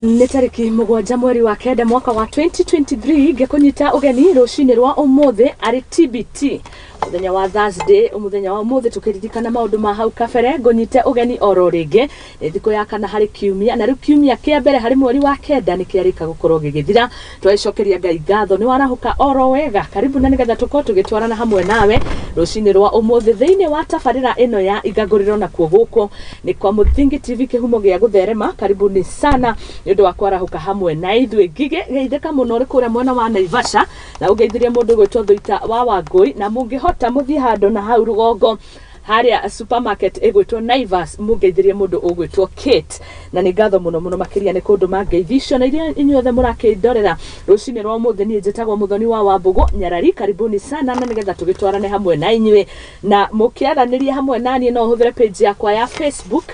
Nĩ tarĩki 7 mweri wa 9 mwaka wa 2023, ngĩkũnyita ũgeni rũcinĩ rwa ũmũthĩ arĩ TBT, mũthenya wa Thursday. Mũthenya wa ũmũthĩ tũkĩririkana maũndũ ma hau kabere, ngũnyite ũgeni oro rĩngĩ. Nĩ thikũ ya kana harĩ kiumia, na rĩu kiumia kĩa mbere harĩ mweri wa 9 nĩ kĩarĩka gũkorwo gĩgĩthira. Twagĩcokeria Ngai ngatho nĩ warahũka oro wega. Karibu na nĩgetha tũkorwo tũgĩtwarana hamwe nawe rũcinĩ rwa ũmũthĩ thĩinĩ wa tabarĩra ĩno ya Ingangũrĩro, nakuo gũkũ nĩ kwa Mũthingi TV, kĩhumo gĩa gũtherema. Karibuni sana nĩ ũndũ wa kwarahũka hamwe na ithuĩ. Ngigĩ geithĩka mũno ũrĩ kũrĩa mwena wa Naivasha, na ũngeithirie mũndũ gwĩtwo Thuita wa Wangũi, na mũngĩhota mũthiĩ handũ na hau rũgongo harĩa supermarket ĩgwĩtwo Naivas, mũngeithirie mũndũ ũgwĩtwo Kate. Na nĩ ngatho mũno mũno makĩria nĩ kũndũ mangeithi icio na iria inyuothe mũrakĩndorera rũcinĩ rwa ũmũthĩ. Niĩ njĩtagwo Mũthoni wa Wambũgũ Nyarari. Karibuni sana na nĩgetha tũgĩtwarane hamwe na inyuĩ na mũkĩaranĩria hamwe naniĩ, no ũhũthĩre page yakwa ya Facebook,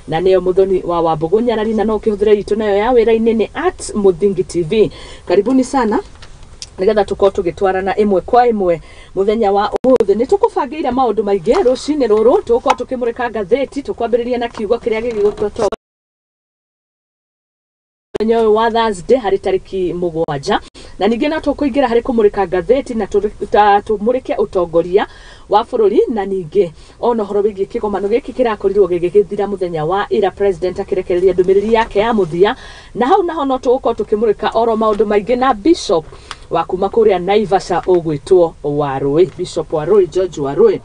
na nĩyo Mũthoni wa Wambũgũ Nyarari, na no ũkĩhũthĩre itũ nayo ya wĩra-inĩ nĩ @MũthingiTV. Karibuni sana nĩgetha tũkorwo tũgĩtwarana ĩmwe kwa ĩmwe mũthenya wa ũmũthĩ. Nĩ tũkũbangĩire maũndũ maingĩ rũcinĩ rũrũ. Tũgũkorwo tũkĩmũrĩka ngathĩti, tũkwambĩrĩria na kiugo kĩrĩa gĩgũtũtongoria mũthenya ũyũ wa Thursday harĩ tarĩki 7, na ningĩ no tũkũingĩra harĩ kũmũrĩka ngathĩti na tũmũrĩke ũtongoria wa bũrũri, na ningĩ ona ũhoro wĩgiĩ kĩgomano gĩkĩ kĩrakorirwo gĩgĩthira mũthenya wa ira, president akĩrekereria ndũmĩrĩri yake ya mũthia. Na hau naho no tũgũkorwo tũkĩmũrĩka oro maũndũ maingĩ na bishop wa kuma kũrĩa Naivasha ũgwĩtwo Warũĩ, Bishop Warũĩ, George Warũĩ.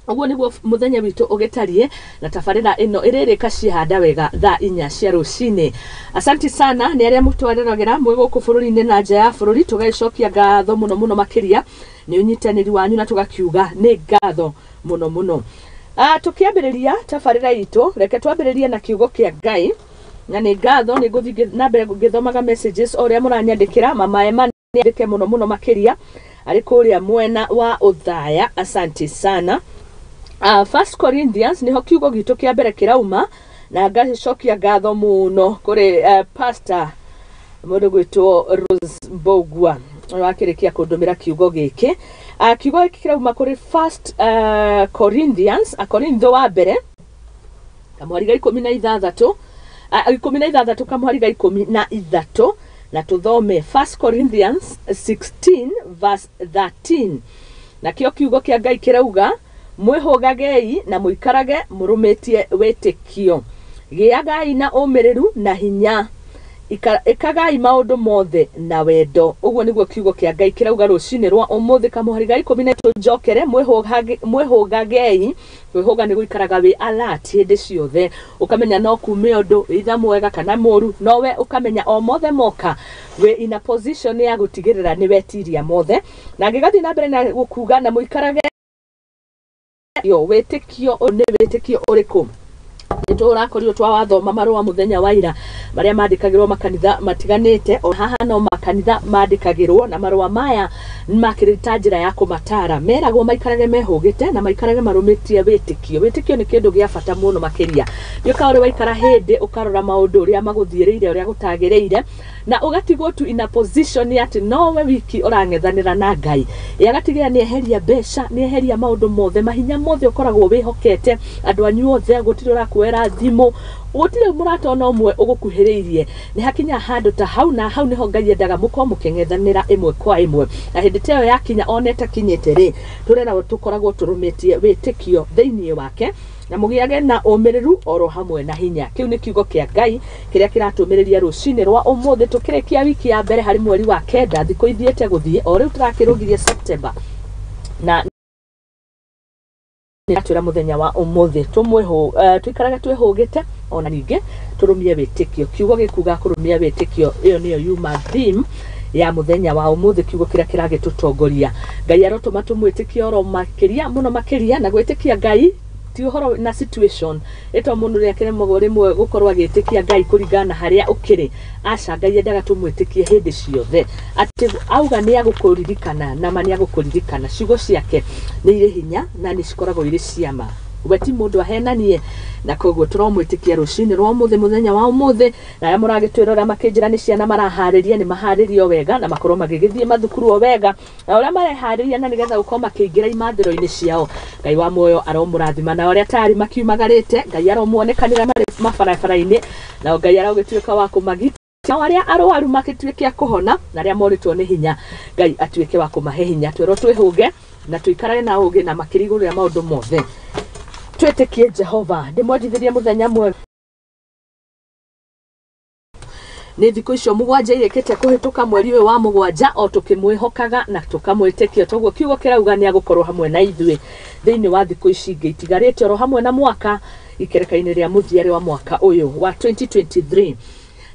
Ũguo nĩguo mũthenya witũ ũgĩtariĩ, na tabarĩra ĩno ĩrĩrĩka ciahanda wega thaa 4 cia rũcinĩ. Asanti sana nĩ arĩa mũtwarĩragĩra mwĩ gũkũ bũrũri-inĩ na nja ya bũrũri. Tũgagĩcokia ngatho mũno mũno makĩria nĩ ũnyitanĩri wanyu, na tũgakiuga nĩ ngatho mũno mũno. Tũkĩambĩrĩria tabarĩra itũ, reke twambĩrĩrie na kiugo kĩa Ngai, na nĩ ngatho nĩ ngũthiĩ na mbere ngĩthomaga messages o ũrĩa mũranyandĩkĩra. Mama Emma nĩ andĩke mũno mũno makĩria arĩ kũrĩa mwena wa Ũthaya, asante sana. First Corinthians niho kiugo gitũ kĩa mbere kĩrauma, na ngacokia ngatho mũno kũrĩ pastor mũndũ gwĩtwo Rose Mbogua wakĩrĩkia kũndũmĩra kiugo gĩkĩ. Kiugo gĩkĩ kĩrauma kũrĩ First Corinthians, Akorintho wa mbere kamwari ga 16, 16 kamwari ga 13, na tũthome First Corinthians 16 verse 13. Nakĩo kiugo kĩa Ngai kĩrauga, mwĩhũgagei na mũikarage mũrũmĩtie wĩtĩkio, gĩagai na ũmĩrĩru na hinya, ĩkagai maũndũ mothe na wendo. Ũguo nĩguo kiugo kĩa Ngai kĩrauga rũcinĩ rwa ũmũthĩ kamũhari ga 13. Njokere, mwĩhũgagei. Kwĩhũga nĩ gũikaraga wĩ alert hĩndĩ ciothe, ũkamenya no kume ũndũ either mwega kana mũru, nowe ũkamenya o mothe moka wĩ in a position ya gũtigĩrĩra nĩ wetiria mothe. Na ngĩgathiĩ na mbere na gũkuga na mũikarage wĩtĩkio. Nĩ wĩtĩkio ũrĩkũ? Nĩ tũrakorirwo twawathoma marũa mũthenya wa ira marĩa mandĩkagĩrwo makanitha matiganĩte. O haha no makanitha mandĩkagĩrwo, na marũa maya makĩrĩ ta njĩra ya kũmatara. Meragwo maikarage mehũgĩte na maikarage marũmĩtie wĩtĩkio. Wĩtĩkio nĩ kĩndũ gĩa bata mũno makĩria. Nĩ ũrĩ waikara hĩndĩ ũkarora maũndũ ũrĩa magũthiĩrĩire, ũrĩa gũtagĩrĩire, na ũgatigwo tu in a position atĩ nowe wiki ũrang'ethanĩra na Ngai. Ĩ agatigĩrĩra nĩ eheria mbeca, nĩ eheria maũndũ mothe, mahinya mothe ũkoragwo wĩhokete, andũ anyu othe gũtirĩ ũrakuoera thimũ, gũtirĩ mũrata ona ũmwe ũgũkuhĩrĩirie. Nĩ hakinya handũ ta hau, na hau nĩho Ngai endaga mũkorwo mũkĩng'ethanĩra ĩmwe kwa ĩmwe. Na hĩndĩ ta ĩyo yakinya, ona ĩtakinyĩte rĩ, tũreragwo tũkoragwo tũrũmĩtie wĩtĩkio thĩinĩ wake na mũgĩage na ũmĩrĩru oro hamwe na hinya. Kĩu nĩ kiugo kĩa Ngai kĩrĩa kĩratũmĩrĩria rũcinĩ rwa ũmũthĩ tũkĩrĩkia wiki ya mbere harĩ mweri wa 9. Thikũ ithiĩte gũthiĩ, o rĩu tũrakĩrũgirie September, na twĩra mũthenya wa ũmũthĩ tũikarage twĩhũgĩte, ona ningĩ tũrũmie wĩtĩkio. Kiugo gĩkuga kũrũmia wĩtĩkio, ĩyo nĩyo yuma theme ya mũthenya wa ũmũthĩ, kiugo kĩrĩa kĩragĩtũtongoria. Ngai arotũma tũmwĩtĩkie oro makĩria mũno makĩria, na gwĩtĩkia Ngai ti ũhoro na situation ĩto mũndũ rĩa kĩremagwo rĩmwe gũkorwo agĩtĩkia Ngai kũringana na harĩa ũkĩrĩ. Aca, Ngai endaga tũmwĩtĩkie hĩndĩ ciothe, atĩ auga nĩ agũkũririkana na ma nĩ agũkũririkana. Ciugo ciake nĩ irĩ hinya na nĩ cikoragwo irĩ ciama, we ti mũndũ ahenanie, na koguo tũromwĩtĩkia rũcinĩ rwa ũmũthĩ, mũthenya wa ũmũthĩ. Na arĩa mũragĩtwĩrora makĩnjĩra nĩ ciana maraharĩria, nĩ maharĩrio wega na makorwo magĩgĩthiĩ mathukuru o wega na ũrĩa mareharĩria, na nĩgetha gũkorwo makĩingĩra imathĩro-inĩ ciao. Ngai wa muoyo aromũrathima. Na arĩa tayari makiumagarĩte, Ngai aromuonekanĩra marĩ mabarabara-inĩ, nao Ngai arogĩtuĩka wa kũmagita. Nao arĩa arwaru magĩtuĩke a kũhona, na arĩa morĩtwo nĩ hinya Ngai atuĩke wa kũmahe hinya. Twerwo twĩhũge na tũikarage na ũgĩ na makĩria igũrũ rĩa maũndũ mothe twĩtĩkie Jehova. Ndĩmwendithĩrie mũthenya mwega. Nĩ thikũ icio 7 irĩkĩte kũhĩtũka mweri ũyũ wa 7, o tũkĩmwĩhokaga na tũkamwĩtĩkia, toguo kiugo kĩrauga nĩ agũkorwo hamwe na ithuĩ thĩinĩ wa thikũ ici ingĩ itigarĩte, oro hamwe na mwaka ikereka-inĩ rĩa mũthia rĩa mwaka ũyũ wa 2023.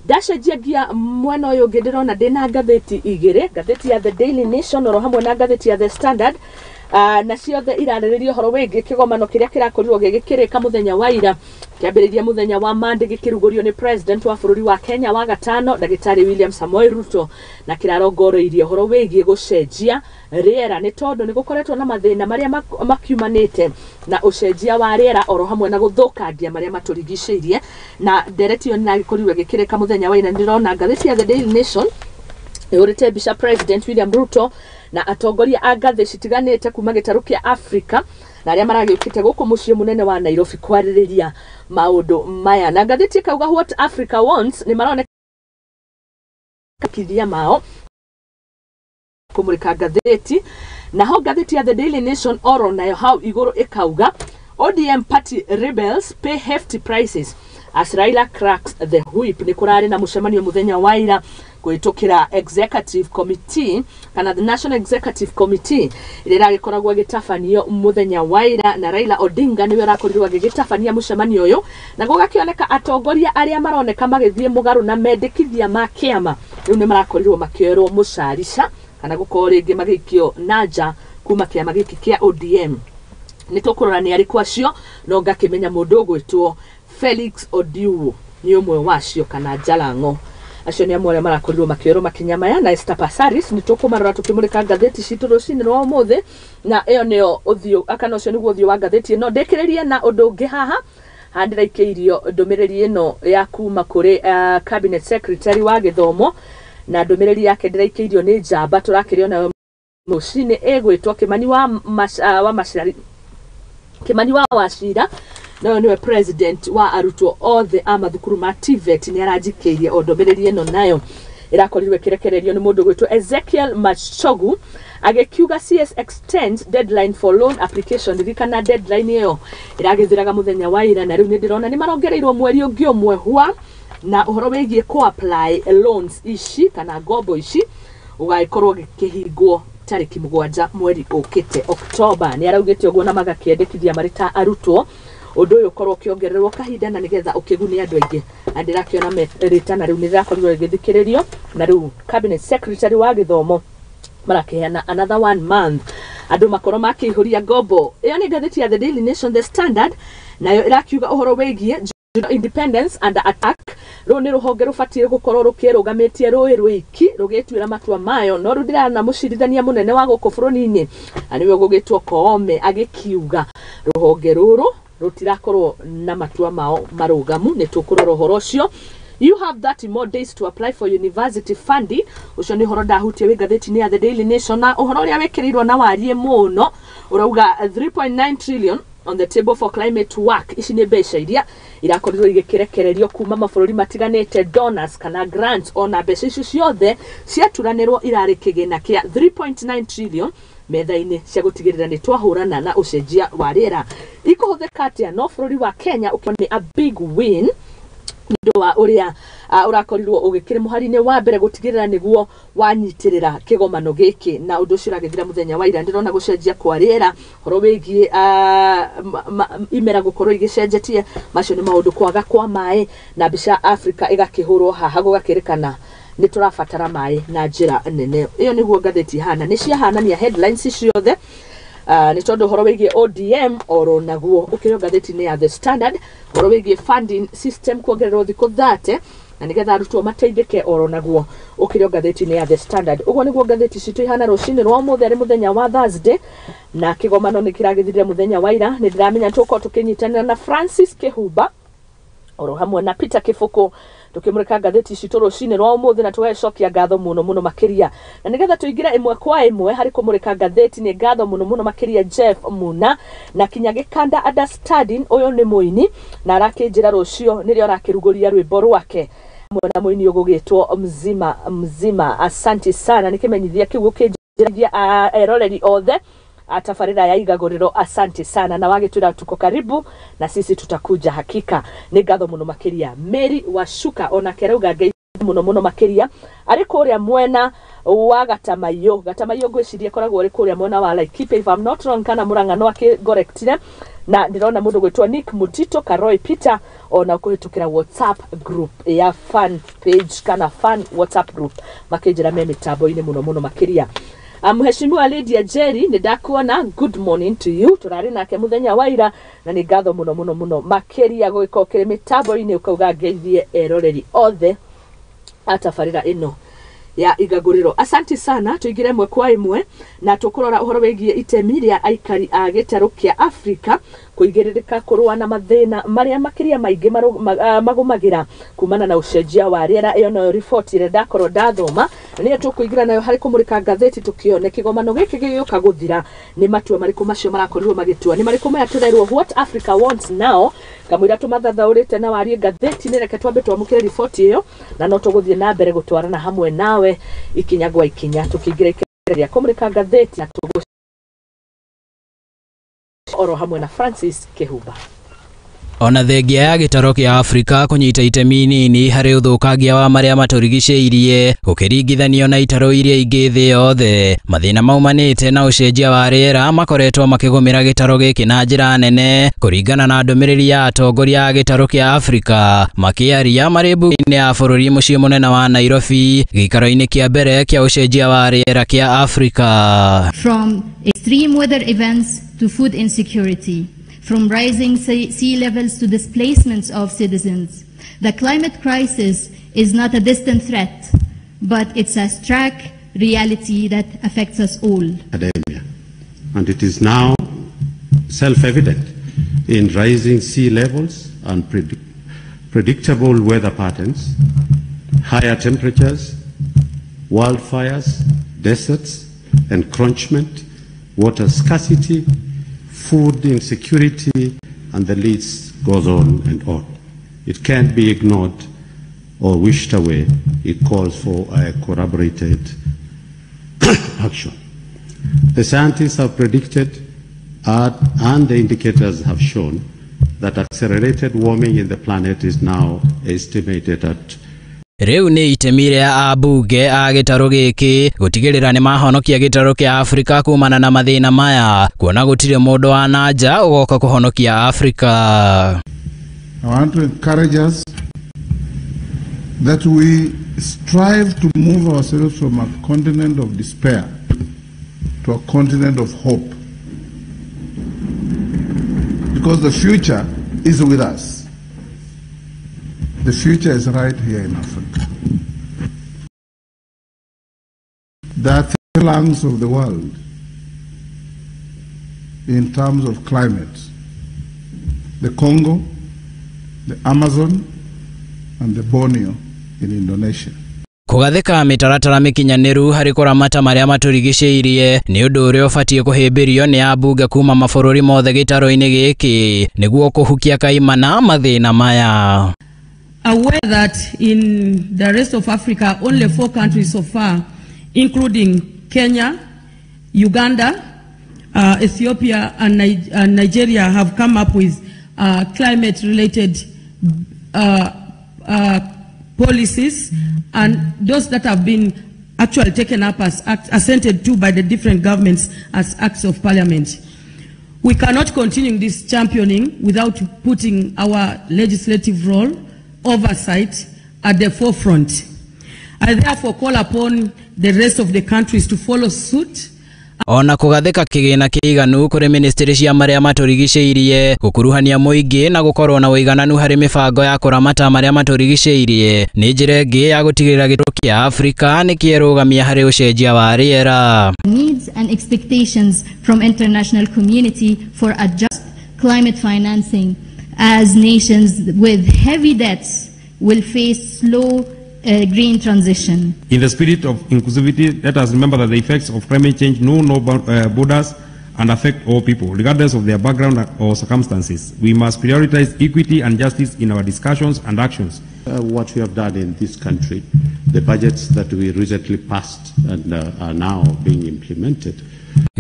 Ndacenjia ngia mwena ũyũ ũngĩ, ndĩrona ndĩna ngathĩti igĩrĩ, ngathĩti ya The Daily Nation oro hamwe na ngathĩti ya The Standard, na ciothe irarĩrĩria ũhoro wĩgiĩ kĩgomano kĩrĩa kĩrakorirwo gĩgĩkĩrĩka mũthenya wa ira, kĩambĩrĩria mũthenya wa Monday, gĩkĩrugũrio nĩ president wa bũrũri wa Kenya wa gatano, ndagĩtarĩ William Samoei Ruto, na kĩrarongoreirie ũhoro wĩgiĩ gũcenjia rĩera, nĩ tondũ nĩ gũkoretwo na mathĩna marĩa makiumanĩte na ũcenjia wa rĩera oro hamwe na gũthũkangia marĩa matũrigicĩirie. Na ndereti ĩyo nĩ ĩragĩkorirwo ĩgĩkĩrĩka mũthenya wa ira. Ndĩrona ngathĩti ya The Daily Nation ĩhũrĩte mbica President William Ruto na atongoria a ngathĩ citiganĩte kuma gĩtarũ kĩa Africa, na arĩa maragĩũkĩte gũkũ mũciĩ mũnene wa Nairobi kwarĩrĩria maũndũ maya. Na ngathĩti ĩkauga "What Africa Wants". Nĩ maroneka kithia mao kũmũrĩka ngathĩti. Naho ngathĩti ya The Daily Nation oro nayo hau igũrũ ĩkauga "ODM party rebels pay hefty prices as Raila cracks the whip". Nĩ kũrarĩ na mũcemanio mũthenya wa ira kũhĩtũkĩra executive committee, kana the National Executive Committee, ĩrĩa ĩragĩkoragwo ĩgĩtabanio mũthenya wa ira, na Raila Odinga nĩwe ũrakorirwo agĩgĩtabania mũcemanio ũyũ, na gũgakĩoneka atongoria arĩa maroneka magĩthiĩ mũgarũ na mendekithia ma kĩama rĩu nĩ marakorirwo makĩoerwo mũcarica, kana gũkorwo rĩngĩ magĩikio na nja kuma kĩama gĩkĩ kĩa ODM. Nĩ tũkũrora nĩ arĩkũ acio, no ngakĩmenya mũndũ ũgwĩtwo Felix Odiuo nĩ ũmwe wacio, kana Jalango. Acio nĩ amwe arĩa marakorirwo makĩoerwo makinya maya, na Esther Passaris. Nĩ tũkũmarora tũkĩmũrĩka ngathĩti citũ rũcinĩ rwa ũmũthĩ. Na ĩyo nĩyo ũthiũ, kana ũcio nĩguo ũthiũ wa ngathĩti ĩno. Ndĩkĩrĩrie na ũndũ ũngĩ haha. Haha ndĩraikĩirio ndũmĩrĩri ĩno ya kuma kũrĩ cabinet secretary wa gĩthomo, na ndũmĩrĩri yake ndĩraikĩirio nĩ njamba tũrakĩrĩ onayo rũcinĩ, ĩgwĩtwo Kimani wa, wa Macari, Kimani wa Wacira, nayo nĩwe president wa arutwo othe a mathukuru ma TVET. Nĩ aranjikĩirie o ndũmĩrĩri ĩno, nayo ĩrakorirwo ĩkĩrekererio nĩ mũndũ gwĩtwo Ezekiel Machogu, agĩkiuga "CS extends deadline for loan application". Ririkana deadline ĩyo ĩragĩthiraga mũthenya wa ira, na rĩu nĩ ndĩrona nĩ marongereirwo mweri ũngĩ ũmwe hwa, na ũhoro wĩgiĩ kũ apply loans ici kana ngombo ici ũgagĩkorwo gĩkĩhingwo tarĩki 7 mweri ũkĩte Oktoba. Nĩ araugĩte ũguo, na magakĩendekithia marĩ ta arutwo ũndũ ũyũ ũkorwo ũkĩongererwo kahinda na nĩgetha ũkĩgune andũ aingĩ. Na ndĩrakĩona rĩtana rĩu nĩ rĩrakorirwo rĩgĩthikĩrĩrio, na rĩu cabinet secretary wa gĩthomo marakĩheana another one month andũ makorwo makĩihũria ngombo ĩyo. Nĩ ngathĩti ya The Daily Nation. The Standard nayo ĩrakiuga ũhoro wĩgiĩ independence under attack. Rũu nĩ rũhonge rũbatiĩ gũkorwo rũkĩrũgamĩtie rũĩ rwiki rũgĩtuĩra matua mayo, no rĩu ndĩrona mũcirithania mũnene wa gũkũ bũrũri-inĩ, na nĩwe ũgũgĩtwo Koome, agĩkiuga rũhonge rũrũ rũtirakorwo na matua mao marũgamu. Nĩ tũkũrora ũhoro ũcio. "You have 30 more days to apply for university funding". Ũcio nĩ ũhoro ndahutia wĩ ngathĩti-inĩ ya The Daily Nation. Na ũhoro ũrĩa wĩkĩrĩirwo na wariĩ mũno ũrauga "3.9 trillion on the table for climate work". Ici nĩ mbeca iria irakorirwo igĩkĩrekererio kuma mabũrũri matiganĩte, donors kana grants. Ona mbeca icio ciothe ciaturanĩrwo irarĩ kĩgĩna kĩa 3.9 trillion metha-inĩ cia gũtigĩrĩra nĩ twahũrana na ũcenjia wa rĩera. Ikũhũthĩka atĩa? No bũrũri wa Kenya ũkĩona nĩ a big win nĩ ũndũ wa ũrĩa ũrakorirwo ũgĩkĩrĩ mũhari-inĩ wa mbere gũtigĩrĩra nĩguo wanyitĩrĩra kĩgomano gĩkĩ, na ũndũ ũcio ũragĩthira mũthenya wa ira. Ndĩrona gũcenjia kwa rĩera, ũhoro wĩgiĩ imera gũkorwo igĩcenjetie, macio nĩ maũndũ, kwaga kwa maĩ, na mbica Africa ĩgakĩhũrwo haha, gũgakĩrĩkana nĩ tũrabatara maĩ na njĩra nene. Ĩyo nĩguo ngathĩti ihana, nĩ ciahanania headlines ciothe. Nĩ tondũ ũhoro wĩgiĩ ODM oro naguo ũkĩrĩ ngathĩti-inĩ ya The Standard, ũhoro wĩgiĩ funding system kuongererwo thikũ 30 na nĩgetha arutwo mateithĩke, oro naguo ũkĩrĩ ngathĩti-inĩ ya The Standard. Ũguo nĩguo ngathĩti citũ ihana rũcinĩ rwa ũmũthĩ, arĩ mũthenya wa Thursday, na kĩgomano nĩ kĩragĩthirire mũthenya wa ira. Nĩ ndĩramenya tũkorwo tũkĩnyitanĩra na Francis Kĩhumba oro hamwe na Peter Kĩbũkũ tukĩmũrĩka ngathĩti citũ rũcinĩ rwa ũmũthĩ, na tũgagĩcokia ngatho mũno mũno makĩria. Na nĩgetha tũingĩre ĩmwe kwa ĩmwe harĩ kũmũrĩka ngathĩti, nĩ ngatho mũno mũno makĩria Jeff Muna na kinya gĩkanda understanding. Ũyũ nĩ mũini na arakĩnjĩra rũciũ nĩrĩo arakĩrugũria rwĩmbo rwake. hamwe na mũini ũgũgĩtwo Mzima Mzima. Asante sana nĩ kĩmenyithia kĩu gũkĩnjĩrithia eroreri othe atabarĩra ya Igagũrĩro. Asante sana na wagĩtwĩra tuko karibu na sisi tutakuja hakika. Nĩ ngatho mũno makĩria. Mary Washuka onake arauga ngai mũno mũno makĩria arĩ kũrĩa mwena wa Gatamayo. Gatamayo ngwĩciria ĩkoragwo ĩrĩ kũrĩa mwena wa Laikipia if I'm not wrong, kana Murang'a no akĩgorektire. Na ndĩrona mũndũ gwĩtwo Nick Mutito Karoi Peter ona kũhĩtũkĩra WhatsApp group ya fan page kana fan WhatsApp group makĩnjĩra me mĩtambo-inĩ mũno mũno makĩria. Mheshimiwa Lydia Jerry nĩ ndakuona, good morning to you. Tũrarĩ nake mũthenya wa ira na nĩ ngatho mũno mũno mũno makĩria gũgĩkorwo kĩrĩ mĩtambo-inĩ ũkauga ngeithie eroreri othe atabarĩra ĩno ya Igagũrĩro. Asante sana, tuingire ĩmwe kwa ĩmwe na tũkũrora ũhoro wĩgiĩ itemi rĩa aikari a gĩtarũ kĩa Afrika kũigĩrĩrĩka kũrũa na mathĩna marĩa makĩria maingĩ magũmagĩra kumana na ũcenjia wa rĩera. Ĩyo noyo riboti ĩrĩa ndakorwo ndathoma na nĩyo tũkũingĩra nayo harĩ kũmũrĩka ngathĩti tũkĩone kĩgomano gĩkĩ gĩgĩũka gũthira nĩ matua marĩkũ macio marakorirwo magĩtua, nĩ marĩkũ maya tũrerwo what Africa wants now. Kamũira tũmathathaũrĩte na warie ngathĩti-inĩ, reke twambe twamũkĩre riboti ĩyo na no tũgũthiĩ na mbere gũtwarana hamwe nawe ikinya gwa ikinya tũkĩingĩra ikerera rĩa kũmũrĩka ngathĩti na tũgũ oro hamwe na Francis Kĩhumba. Ona thengia ya gĩtarũ kĩa Afrika kũnyita itemi nini harĩ ũthũkangia wa marĩa matũrigicĩirie gũkĩringithanio na itarũ iria ingĩ thĩ yothe, mathĩna maumanĩte na ũcenjia wa rĩera makoretwo makĩgũmĩra gĩtarũ gĩkĩ na njĩra nene kũringana na ndũmĩrĩri ya atongoria a gĩtarũ kĩa Afrika makĩaria marĩ mbunge-inĩ ya bũrũri mũciĩ mũnene wa Nairobi gĩikaro-inĩ kĩa mbere kĩa ũcenjia wa rĩera kĩa Afrika. From extreme weather events to food insecurity, from rising sea levels to displacements of citizens, the climate crisis is not a distant threat, but it's a stark reality that affects us all. Academia. And it is now self-evident in rising sea levels and predictable weather patterns, higher temperatures, wildfires, deserts, encroachment, water scarcity, food insecurity, and the list goes on and on. It can't be ignored or wished away. It calls for a corroborated action. The scientists have predicted and the indicators have shown that accelerated warming in the planet is now estimated at Rĩu nĩ itemi rĩa ambunge a gĩtarũ gĩkĩ gũtigĩrĩra nĩ mahonokia gĩtarũ kĩa Afrika kumana na mathĩna maya, kuona gũtirĩ mũndũ wa na nja ũgoka kũhonokia Afrika. I want to encourage us that we strive to move ourselves from a continent of despair to a continent of hope, because the future is with us. The future is right here in Africa. There are three lungs of the world in terms of climate: the Congo, the Amazon, and the Borneo in Indonesia. Kũgathĩka mĩtaratara mĩkinyanĩru harĩ kũramata marĩa matũrigicĩirie nĩ ũndũ ũrĩa ũbatiĩ kũhĩmbĩrio nĩ ambunge kuma mabũrũri mothe gĩtarũ-inĩ gĩkĩ nĩguo kũhukia kaimana mathĩna maya. Aware that in the rest of Africa, only 4 countries so far, including Kenya, Uganda, Ethiopia, and Nigeria, have come up with climate-related policies, and those that have been actually taken up as assented to by the different governments as acts of parliament. We cannot continue this championing without putting our legislative role, oversight, at the forefront. I therefore call upon the rest of the countries to follow suit. Ona kũgathĩka kĩgĩna kĩiganu kũrĩ ministry cia marĩa matũrigicĩirie gũkuruhania mũingĩ na gũkorwo na ũigananu harĩ mĩbango ya kũramata marĩa matũrigicĩirie nĩ njĩra ĩngĩ ya gũtigĩrĩra gĩtarũ kĩa Afrika nĩ kĩerũgamia harĩ ũcenjia wa rĩera. Needs and expectations from international community for a just climate financing, as nations with heavy debts will face slow green transition. In the spirit of inclusivity, let us remember that the effects of climate change know no borders, and affect all people, regardless of their background or circumstances. We must prioritize equity and justice in our discussions and actions. What we have done in this country, the budgets that we recently passed and are now being implemented.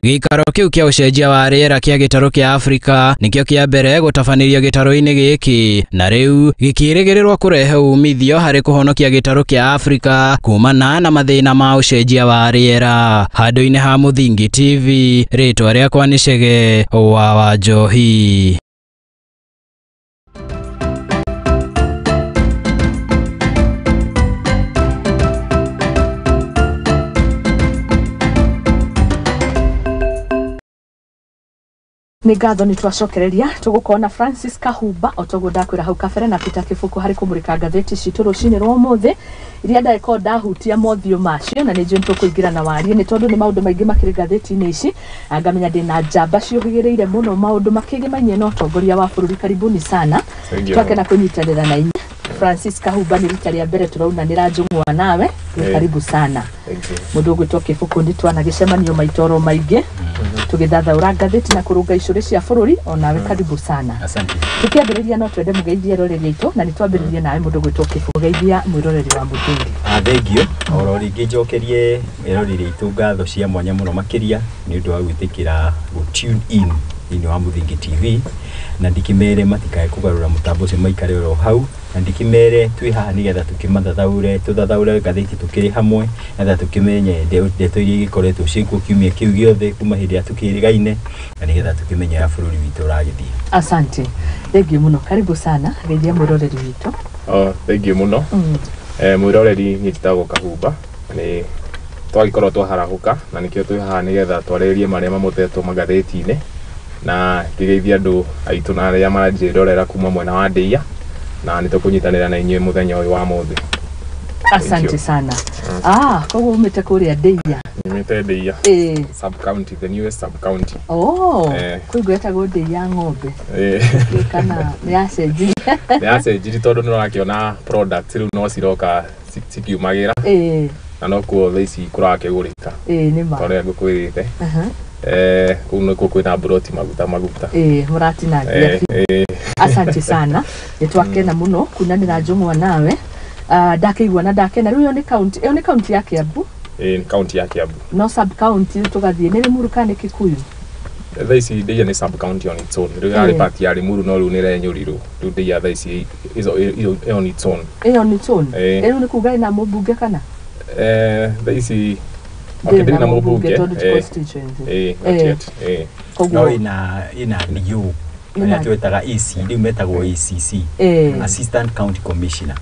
Gĩikaro kĩu kĩa ũcenjia wa rĩera kĩa gĩtarũ kĩa Afrika nĩkĩo kĩa mbere gũtabanĩrio gĩtarũ-inĩ gĩkĩ na rĩu gĩkĩrĩgĩrĩrwo kũrehe umithio harĩ kũhonokia gĩtarũ kĩa Afrika kumana na mathĩna ma ũcenjia wa rĩera. Handũ-inĩ ha Mũthingi TV, rĩtwa rĩakwa nĩ Chege wa Wanjohi. Nĩ ngatho nĩ twacokereria tũgũkorwo na Francis Kahumba otoguo ndakwĩra hau kabere na Peter Kĩbũkũ harĩ kũmũrĩka ngathĩti citũ rũcinĩ rwa ũmũthĩ iria ndagĩkorwo ndahutia mothiũ macio na nĩ njũĩ nĩtũkũingĩra na warie nĩ tondũ nĩ maũndũ maingĩ makĩrĩ ngathĩti-inĩ ici. Ngamenya ndĩna njamba ciũhĩgĩrĩire mũno maũndũ makĩgĩmainie na ũtongoria wa bũrũri. Karibuni sana, twakena kũnyitanĩra na inyuĩ. Francis Kahumba nĩ rita rĩa mbere tũraunanĩra njũng'wa nawe, karibu sana. Mũndũ ũgwĩtwo Kĩbũkũ nĩ twanagĩcemanio maitoro maingĩ tũgĩthathaũra ngathĩti na kũrũnga icũrĩ cia bũrũri, onawe karibu sana. Asante. Tũkĩambĩrĩria no twende mũgeithie eroreri aitũ na nĩ twambĩrĩrie nawe mũndũ ũgwĩtwo Kĩbũkũ, geithia mwĩroreri wa Mũthingi. Thengio oro rĩngĩ njokerie eroreri aitũ ngatho cia mwanya mũno makĩria nĩ ũndũ wa gwĩtĩkĩra gũ tune in thĩinĩ wa Mũthingi TV, na ndikĩmere matikae kũgarũra mũtambo ũcio maikare oro hau, na ndikĩmere twĩ haha nĩgetha tũkĩmathathaũre tũthathaũre ngathĩti tũkĩrĩ hamwe nĩgetha tũkĩmenye ndeto iria igĩkoretwo ciĩkuo kiumia kĩu gĩothe kuma hĩndĩ ĩrĩa tũkĩrĩgaine na nĩgetha tũkĩmenye ũrĩa bũrũri witũ ũragĩthiĩ. Asante, thengio mũno, karibu sana, geithia mwĩroreri witũ. Thengio mũno. Mwĩroreri niĩ njĩtagwo Kahumba, nĩ twagĩkorwo twaharahũka na nĩkĩo twĩ haha nĩgetha twarĩrĩrie marĩa mamũtetwo magathĩti-inĩ na ngĩgeithia andũ aitũ na arĩa maranjĩrorera kuma mwena wa Ndĩia na nĩtũkũnyitanĩra na inyuĩ mũthenya ũyũ wa mũthĩ. Asante sana. Koguo umĩte kũrĩa Ndĩia? Nyumĩte Ndĩia. Sub county, the newest sub county. Kwĩ gwetagwo Ndĩia ng'ombe. Kana nĩ yacenjirie? Nĩ yacenjirie tondũ nĩ ũrakĩona products rĩu no ciroka cikiumagĩra. Na nokuo thaa ici kũrakĩgũrĩka. Nĩ ma. Tondũ ũrĩa ngũkwĩrĩte. Kũu nĩkuo kwĩna mburoti maguta maguta. Mũratinangia biũ. Asante sana, nĩ twakena mũno kunanĩra njũng'wa nawe. Ndakĩigua na ndakena. Rĩu ĩyo nĩ county, ĩyo nĩ county ya Kiambu? Nĩ county ya Kiambu. No sub county tũgathiĩ nĩ Limuru kana nĩ Kikuyu? Thaa ici Ndĩia nĩ sub county on its own. Rĩu yarĩ part ya Limuru no rĩu nĩ ĩrenyũrirwo. Rĩu Ndĩia thaa ici is on its own. Ĩyo on its own? Rĩu nĩ kuga ĩna mũmbunge kana? Thaa ici ndĩrĩ na mũmbunge tondũ ti constituency. Not yet. No ĩna DO arĩa twetaga AC, rĩu metagwo ACC, Assistant County Commissioner.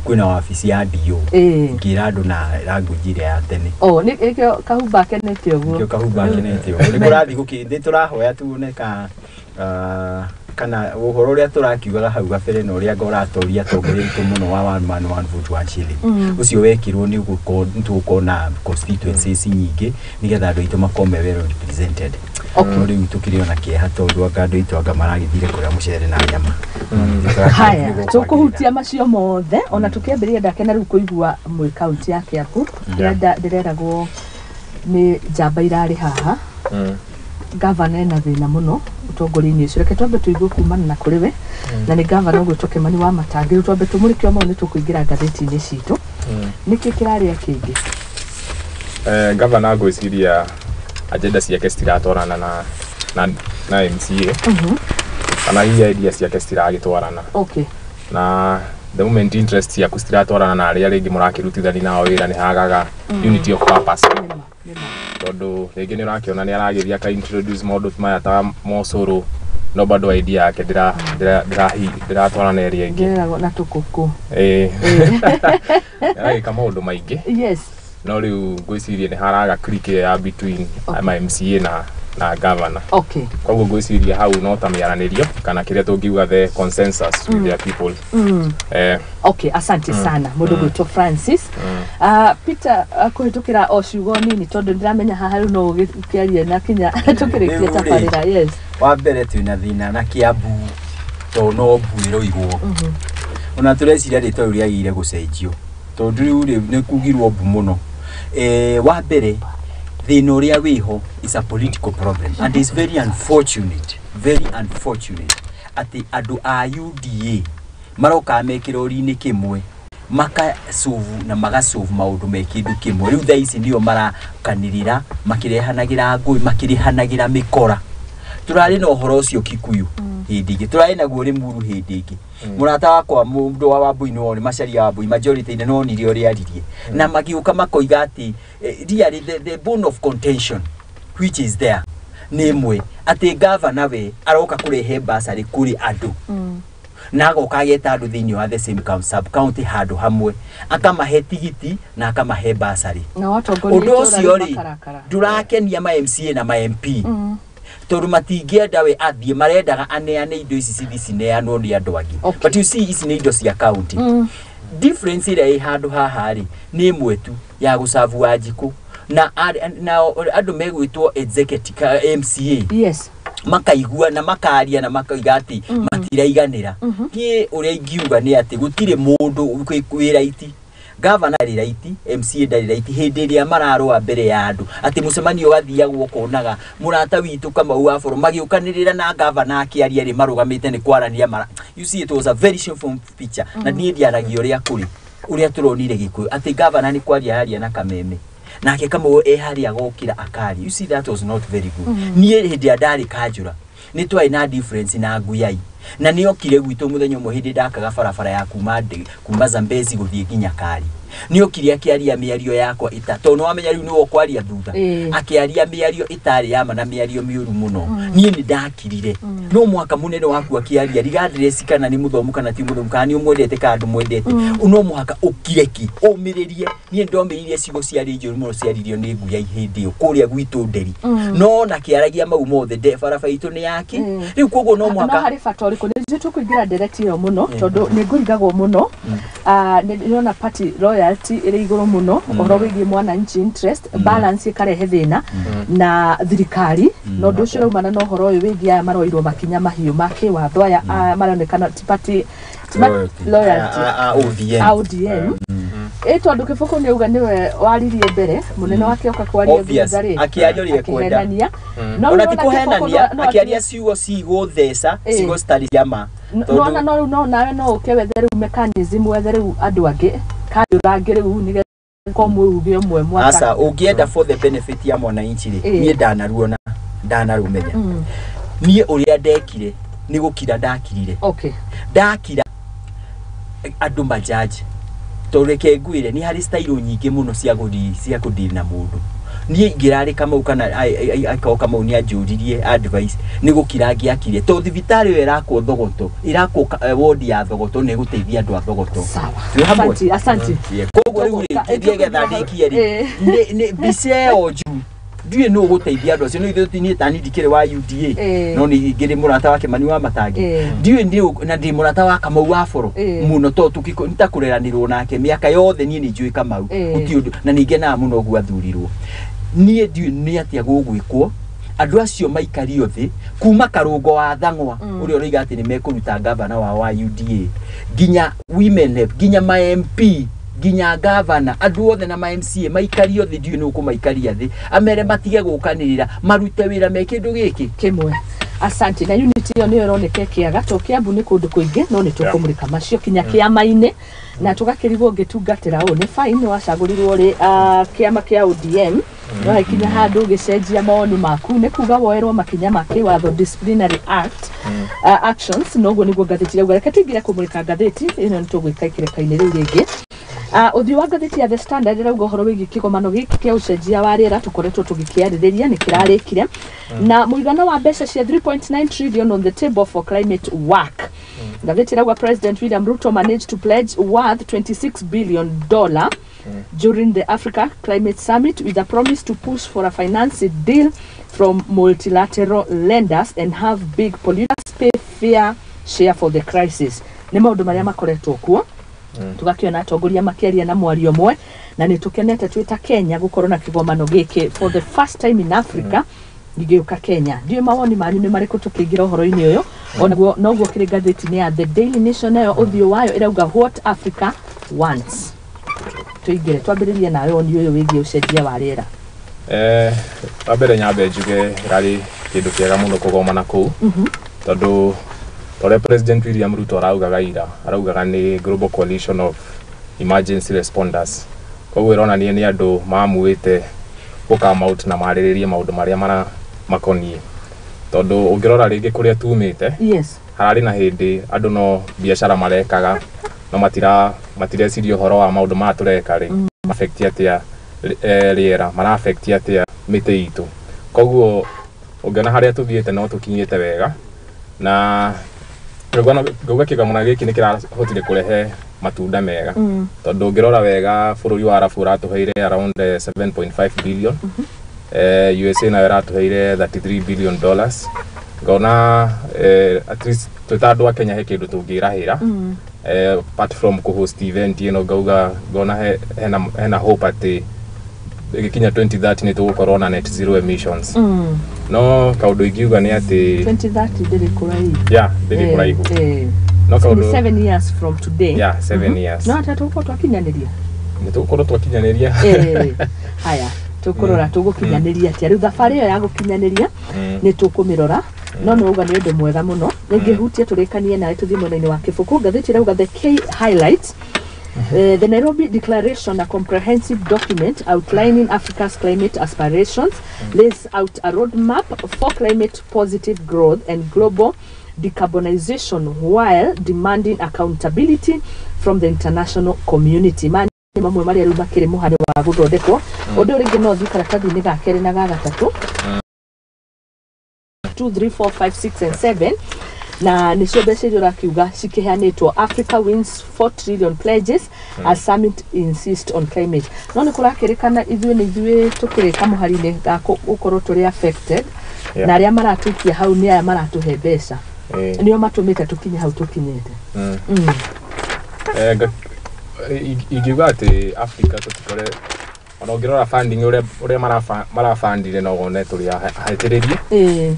Kwĩna wabici ya DO ngĩra andũ na language ĩrĩa ya tene. Nĩkĩo Kahumba akenete ũguo. Nĩkĩo Kahumba akenete ũguo. Nĩ kũrathiĩ nĩ tũrahoya tuone kana ũhoro ũrĩa tũrakiugaga hau gabere na ũrĩa ngoratoria atongoria aitũ mũno wa one man one vote one shilling ũcio wekirwo nĩ tũgũkorwo na constituencies nyingĩ nĩgetha andũ aitũ makorwo me well represented. No rĩu tũkĩrĩ ona kĩeha tondũ anga andũ aitũ anga maragĩthire kũrĩa mũcere na nyama. Haya, tũkũhutia macio mothe ona tũkĩambĩrĩria ndakena rĩu kũigua mwĩ kaunti ya Kiambu ndĩreragwo nĩ njamba irarĩ haha. Gavana ena thĩna mũno ũtongoria-inĩ ũcio, reke twambe tũigue kumana na kũrĩ we na nĩ gavana ũgwĩtwo Kĩmani wa Matangi. Rĩu twambe tũmũrĩke o mau nĩ tũkũingĩra ngathĩti-inĩ citũ. Nĩkĩ kĩrarĩa kĩngĩ? Gavana ngwĩciria agenda ciake citiratwarana na MCA kana hihi idea ciake citiragĩtwarana. Na the moment interest ciaku citiratwarana na arĩa rĩngĩ mũrakĩrutithania nao wĩra nĩ hagaga unity of purpose. Tondũ rĩngĩ nĩ ũrakĩona nĩ aragĩthiĩ aka introduce maũndũ maya ta mocũrũ no bado idea yake ndĩratwarana na ĩrĩa ĩngĩ. Ndĩreragwo na tũkũkũ. Aragĩka maũndũ maingĩ. No rĩu ngwĩciria nĩ haraga click ĩyo ya between MCA na governor. Koguo ngwĩciria hau no ta mĩaranĩrio kana kĩrĩa tũngiuga the consensus with their people. Asante sana mũndũ gwĩtwo Francis. Peter, kũhĩtũkĩra o ciugo nini tondũ ndĩramenya haha rĩu no ũgĩkĩarie na kinya tũkĩrĩkie tabarĩra. Yes. Wa mbere twĩna thĩna na Kiambu tondũ no mbu ĩroigwo. Ona tũreciria rĩtwa rĩu rĩagĩrĩire gũcenjio tondũ rĩu nĩ kugirwo mbu mũno. Wa mbere Thĩna ũrĩa wĩho is a political problem and is very unfortunate, very unfortunate atĩ andũ a UDA maroka me kĩrori-inĩ kĩmwe makacovu na magacovu maũndũ me kĩndũ kĩmwe. Rĩu thaa ici nĩo marakanĩrĩra makĩrehanagĩra ngũĩ, makĩrĩhanagĩra mĩkora. Tũrarĩ na ũhoro ũcio Kikuyu hĩndĩ ĩngĩ, tũrarĩ naguo Limuru hĩndĩ ĩngĩ. Mũrata wakwa mũndũ wa Wambui no nĩ Macharia Wambui majority nĩ nonire ũrĩa aririe na magĩũka makoiga atĩ really the bone of contention which is there nĩ ĩmwe, atĩ gavana we aroka kũrehe basarĩ kũrĩ andũ na agoka ageta andũ thĩinĩ wa the same sub county handũ hamwe, akamahe tigiti na akamahe basarĩ. Ũndũ ũcio rĩ ndũrakenia ma MCA na ma MP tondũ matingĩenda we athiĩ, marendaga aneane indo ici cithi cineanwo nĩ andũ angĩ. But you see, ici nĩ indo cia county. Difference ĩrĩa ĩ handũ haha rĩ nĩ ĩmwe tu ya gũcabu Wanjikũ na andũ megwĩtwo executive MCA. Yes. Makaigua na makaria na makoiga atĩ matiraiganĩra. Niĩ ũrĩa ingiuga nĩ atĩ gũtirĩ mũndũ wĩ right. Gavana ndarĩ right, MCA ndarĩ right hĩndĩ ĩrĩa mararũa mbere ya andũ atĩ mũcemanio ũgathiagwo ũkonaga mũrata witũ Kamau wa Boro magĩũkanĩrĩra na gavana akĩaria rĩ marũgamĩte nĩ kwaranĩria mara. You see, it was a very shameful picture. Na niĩ ndiaragia ũrĩa kũrĩ, ũrĩa tũronire Gĩkũyũ atĩ gavana nĩ kwaria aria na kameme nake Kamau e harĩa agokĩra akaria. You see, that was not very good. Niĩ hĩndĩ ĩrĩa ndarĩ kanjũra nĩ twarĩ na difference na Nguyai na nĩ okire gwitũ mũthenya ũmwe hĩndĩ ndakaga barabara ya kuma Zambezi gũthiĩ nginya Kari. Nĩ okire akĩaria mĩario yakwa ĩta tondũ nĩwamenya rĩu nĩwe ũkwaria thutha, akĩaria mĩario ĩtarĩ ya ma na mĩario mĩũru mũno. Niĩ nĩ ndakirire. No mwaka mũnene waku akĩaria regardless kana nĩ mũthomu kana ti mũthomu kana nĩ ũmwendete kana ndũmwendete, no mũhaka ũkire ki ũmĩrĩrie. Niĩ ndomĩrĩirie ciugo ciarĩ njũru mũno ciaririo nĩ Nguyai hĩndĩ ĩyo kũrĩa gwitũ Nderi, no na kĩaragia mau mothe barabara itũ nĩ yake. Rĩu koguo no mũhaka no harĩ bata ũrĩkũ nĩ tũkũingĩra ndereti ĩyo mũno tondũ nĩ ngũrigagwo mũno. Nĩ ndĩrona party loyalty ĩrĩ igũrũ mũno ũhoro wĩgiĩ mwananchi interest balance ĩkarehe thĩna na thirikari, na ũndũ ũcio ũraumana na ũhoro ũyũ wĩgiĩ aya maroirwo makinya mahiũ ma kĩwatho aya maronekana ti party loyalty a ODM. Ĩ tondũ Kĩbũkũ nĩ auga nĩwe waririe mbere mũnene wake oka kwaria thutha rĩ akĩaria ũrĩa ekwenda, ona ti kũhenania, akĩaria ciugo cigũtheca, ciugo citarĩ cia ma. No no rĩu no nawe no ũke wethe rĩu mechanism wethe rĩu andũ angĩ kanjũra angĩ rĩu nĩgetha ko mwĩuge ũmwe mwaka. Aca ũngĩenda for the benefit ya mwananchi rĩ, niĩ ndanaruona ndanarũmenya. Niĩ ũrĩa ndekire nĩ gũkira ndakirire. Ndakira andũ majaji tondũ reke ngwĩre nĩ harĩ style nyingĩ mũno cia kũdeal na mũndũ. Niĩ ingĩrarĩ Kamau kana akorwo Kamau nĩ anjũririe advice nĩ gũkira angĩakire tondũ thibitarĩ ĩyo ĩrakwo Thogoto, ĩrakwo ward ya Thogoto na ĩgũteithia andũ a Thogoto. Asante, asante. Koguo rĩu rĩ ngĩgetha ndĩkie rĩ nĩ mbica ĩyo njuu ndiũĩ nũ ũgũteithia andũ acio. No ithuĩ niĩ tani ndikĩrĩ wa UDA no nĩ ngĩrĩ mũrata wa Kĩmani wa Matangi, ndiũĩ nĩ na ndĩ mũrata wa Kamau wa Boro mũno tondũ nĩtakũreranĩrwo nake mĩaka yothe. Niĩ nĩ njũĩ Kamau gũtirĩ ũndũ na nĩngenaga mũno ũguo athurirwo. Niĩ ndiũĩ nĩ atĩa gũgwĩkwo andũ acio maikario thĩ kuma Karũngo wa Thang'wa ũrĩa ũroiga atĩ nĩ mekũruta gavana wao wa UDA nginya women rep nginya ma MP nginya gavana andũ othe na ma MCA maikario thĩ. Ndiũĩ nũ ũkũmaikaria thĩ amere matige gũkanĩrĩra marute wĩra me kĩndũ gĩkĩ kĩmwe. Asante. Na unity ĩyo nĩyo ĩroneka ĩkĩaga to Kiambu nĩ kũndũ kũingĩ no nĩ tũkũmũrĩka macio kinya kĩama-inĩ na tũgakĩrigwo ũngĩtungatĩra ũũ nĩ fine wacagũrirwo rĩ kĩama kĩa ODM no hakinya handũ ũgĩcenjia mawoni maku nĩ kuga woerwo makinya ma kĩwatho disciplinary act actions. Noguo nĩguo ngathĩti ĩrauga. Reke tũingĩre kũmũrĩka ngathĩti ĩno nĩ tũgwĩka ikĩreka-inĩ rĩu rĩngĩ. Ũthiũ wa ngathĩti ya The Standard ĩrauga ũhoro wĩgiĩ kĩgomano gĩkĩ kĩa ũcenjia wa rĩera tũkoretwo tũgĩkĩarĩrĩria nĩ kĩrarĩkire na mũigana wa mbeca cia 3.9 trillion on the table for climate work. Ngathĩti ĩrauga President William Ruto managed to pledge worth $26 billion during the Africa Climate Summit with a promise to push for a financing deal from multilateral lenders and have big polluters pay fair share for the crisis. Nĩ maũndũ marĩa makoretwo kuo tugakiona atongoria makĩaria na mwario ũmwe na nĩ tũkenete twĩ ta Kenya gũkorwo na kĩgomano gĩkĩ for the first time in Africa gĩgĩũka Kenya. Ndiũĩ mawoni manyu nĩ marĩkũ tũkĩingĩra ũhoro-inĩ ũyũ. Onaguo noguo kĩrĩ ngathĩti-inĩ ya The Daily Nation nayo ũthiũ wayo ĩrauga what Africa wants. Tũingĩre twambĩrĩrie nawe woni ũyũ wĩgiĩ ũcenjia wa rĩera. Wa mbere nyambe njuge rarĩ kĩndũ kĩega mũno kũgomana kũu, tondũ torĩa President William Ruto araugaga ira, araugaga nĩ Global Coalition of Emergency Responders. Koguo ĩronania nĩ andũ mamuĩte gũ come out na marĩrĩrie maũndũ marĩa mara makoniĩ, tondũ ũngĩrora rĩngĩ kũrĩa tumĩte, hararĩ na hĩndĩ andũ no biacara marekaga no matireciria ũhoro wa maũndũ maya tũreka rĩ affect atĩa rĩera, mara affect atĩa mĩtĩ itũ. Koguo ũngĩona harĩa tũthiĩte no tũkinyĩte wega, na ngauga kĩgomano gĩkĩ nĩ kĩrahotire kũrehe matunda mega, tondũ ũngĩrora wega bũrũri wa Arabu ũratũheire around 7.5 billion, USA nayo ĩratũheire $33 billion. Ngona at least twĩ ta andũ a Kenya he kĩndũ tũngĩrahĩra, apart from kũ-host event ĩno. Ngauga ngona hena hope atĩ ĩgĩkinya 2030 nĩ tũgũkorwo na net zero emissions. No kaũndũ ingiuga nĩ atĩ 2030 ndĩrĩ kũraihu. Yeah, ndĩrĩ kũraihu. No Ni kaũndũ 7 years from today. Yeah, 7 years. No atĩa tũgũkorwo twakinyanĩria? Nĩ tũgũkorwo twakinyanĩria. Haya, tũkũrora tũgũkinyanĩria atĩa rĩu thabarĩ ĩyo ya gũkinyanĩria, nĩ tũkũmĩrora. No nĩ wauga nĩ ũndũ mwega mũno. Nĩngĩhutie tũrĩkanie nawe tũthiĩ mwena-inĩ wa kĩbũkũ. Ngathĩti ĩrauga the key highlights. The Nairobi Declaration, a comprehensive document outlining Africa's climate aspirations, lays out a roadmap for climate positive growth and global decarbonization while demanding accountability from the international community. Maya nĩ mamwe marĩa rĩu makĩrĩ mũhari wa gũthondekwo. Ũndũ ũyũ rĩngĩ no ũthiĩ karatathi-inĩ ga kerĩ na ga gatatũ, 2, 3, 4, 5, 6 and 7, na nĩcio mbeca iria ũrakiuga cikĩheanĩtwo. Africa wins 4 trillion pledges as summit insist on climate. No nĩ kũrakĩrĩkana ithuĩ nĩ ithuĩ tũkĩrĩka mũhari-inĩ ga gũkorwo tũrĩ affected, na arĩa maratũikia hau nĩ aya maratũhe mbeca, nĩo matũmĩte tũkinye hau tũkinyĩte. Ingiuga atĩ Africa tũtikore, ona ũngĩrora funding ũrĩa marabandire, no wone tũrĩ ahĩtĩrĩrie.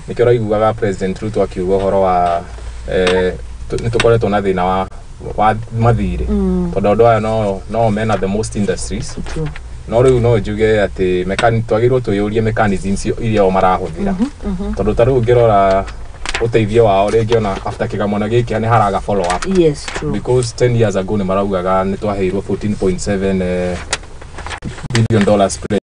Nĩkĩo ũraiguaga President Ruto akiuga ũhoro wa nĩ tũkoretwo na thĩna wa mathirĩ, tondũ andũ aya no mena the most industries. No rĩu no njuge atĩ twagĩrĩirwo twĩyũrie mechanisms iria o marahũthĩra, tondũ ta rĩu ũngĩrora ũteithio wao rĩngĩ, ona after kĩgomano gĩkĩ nĩ haraga follow up, yes true because 10 years ago nĩ maraugaga nĩ twaheirwo 14.7 billion dollars pledge,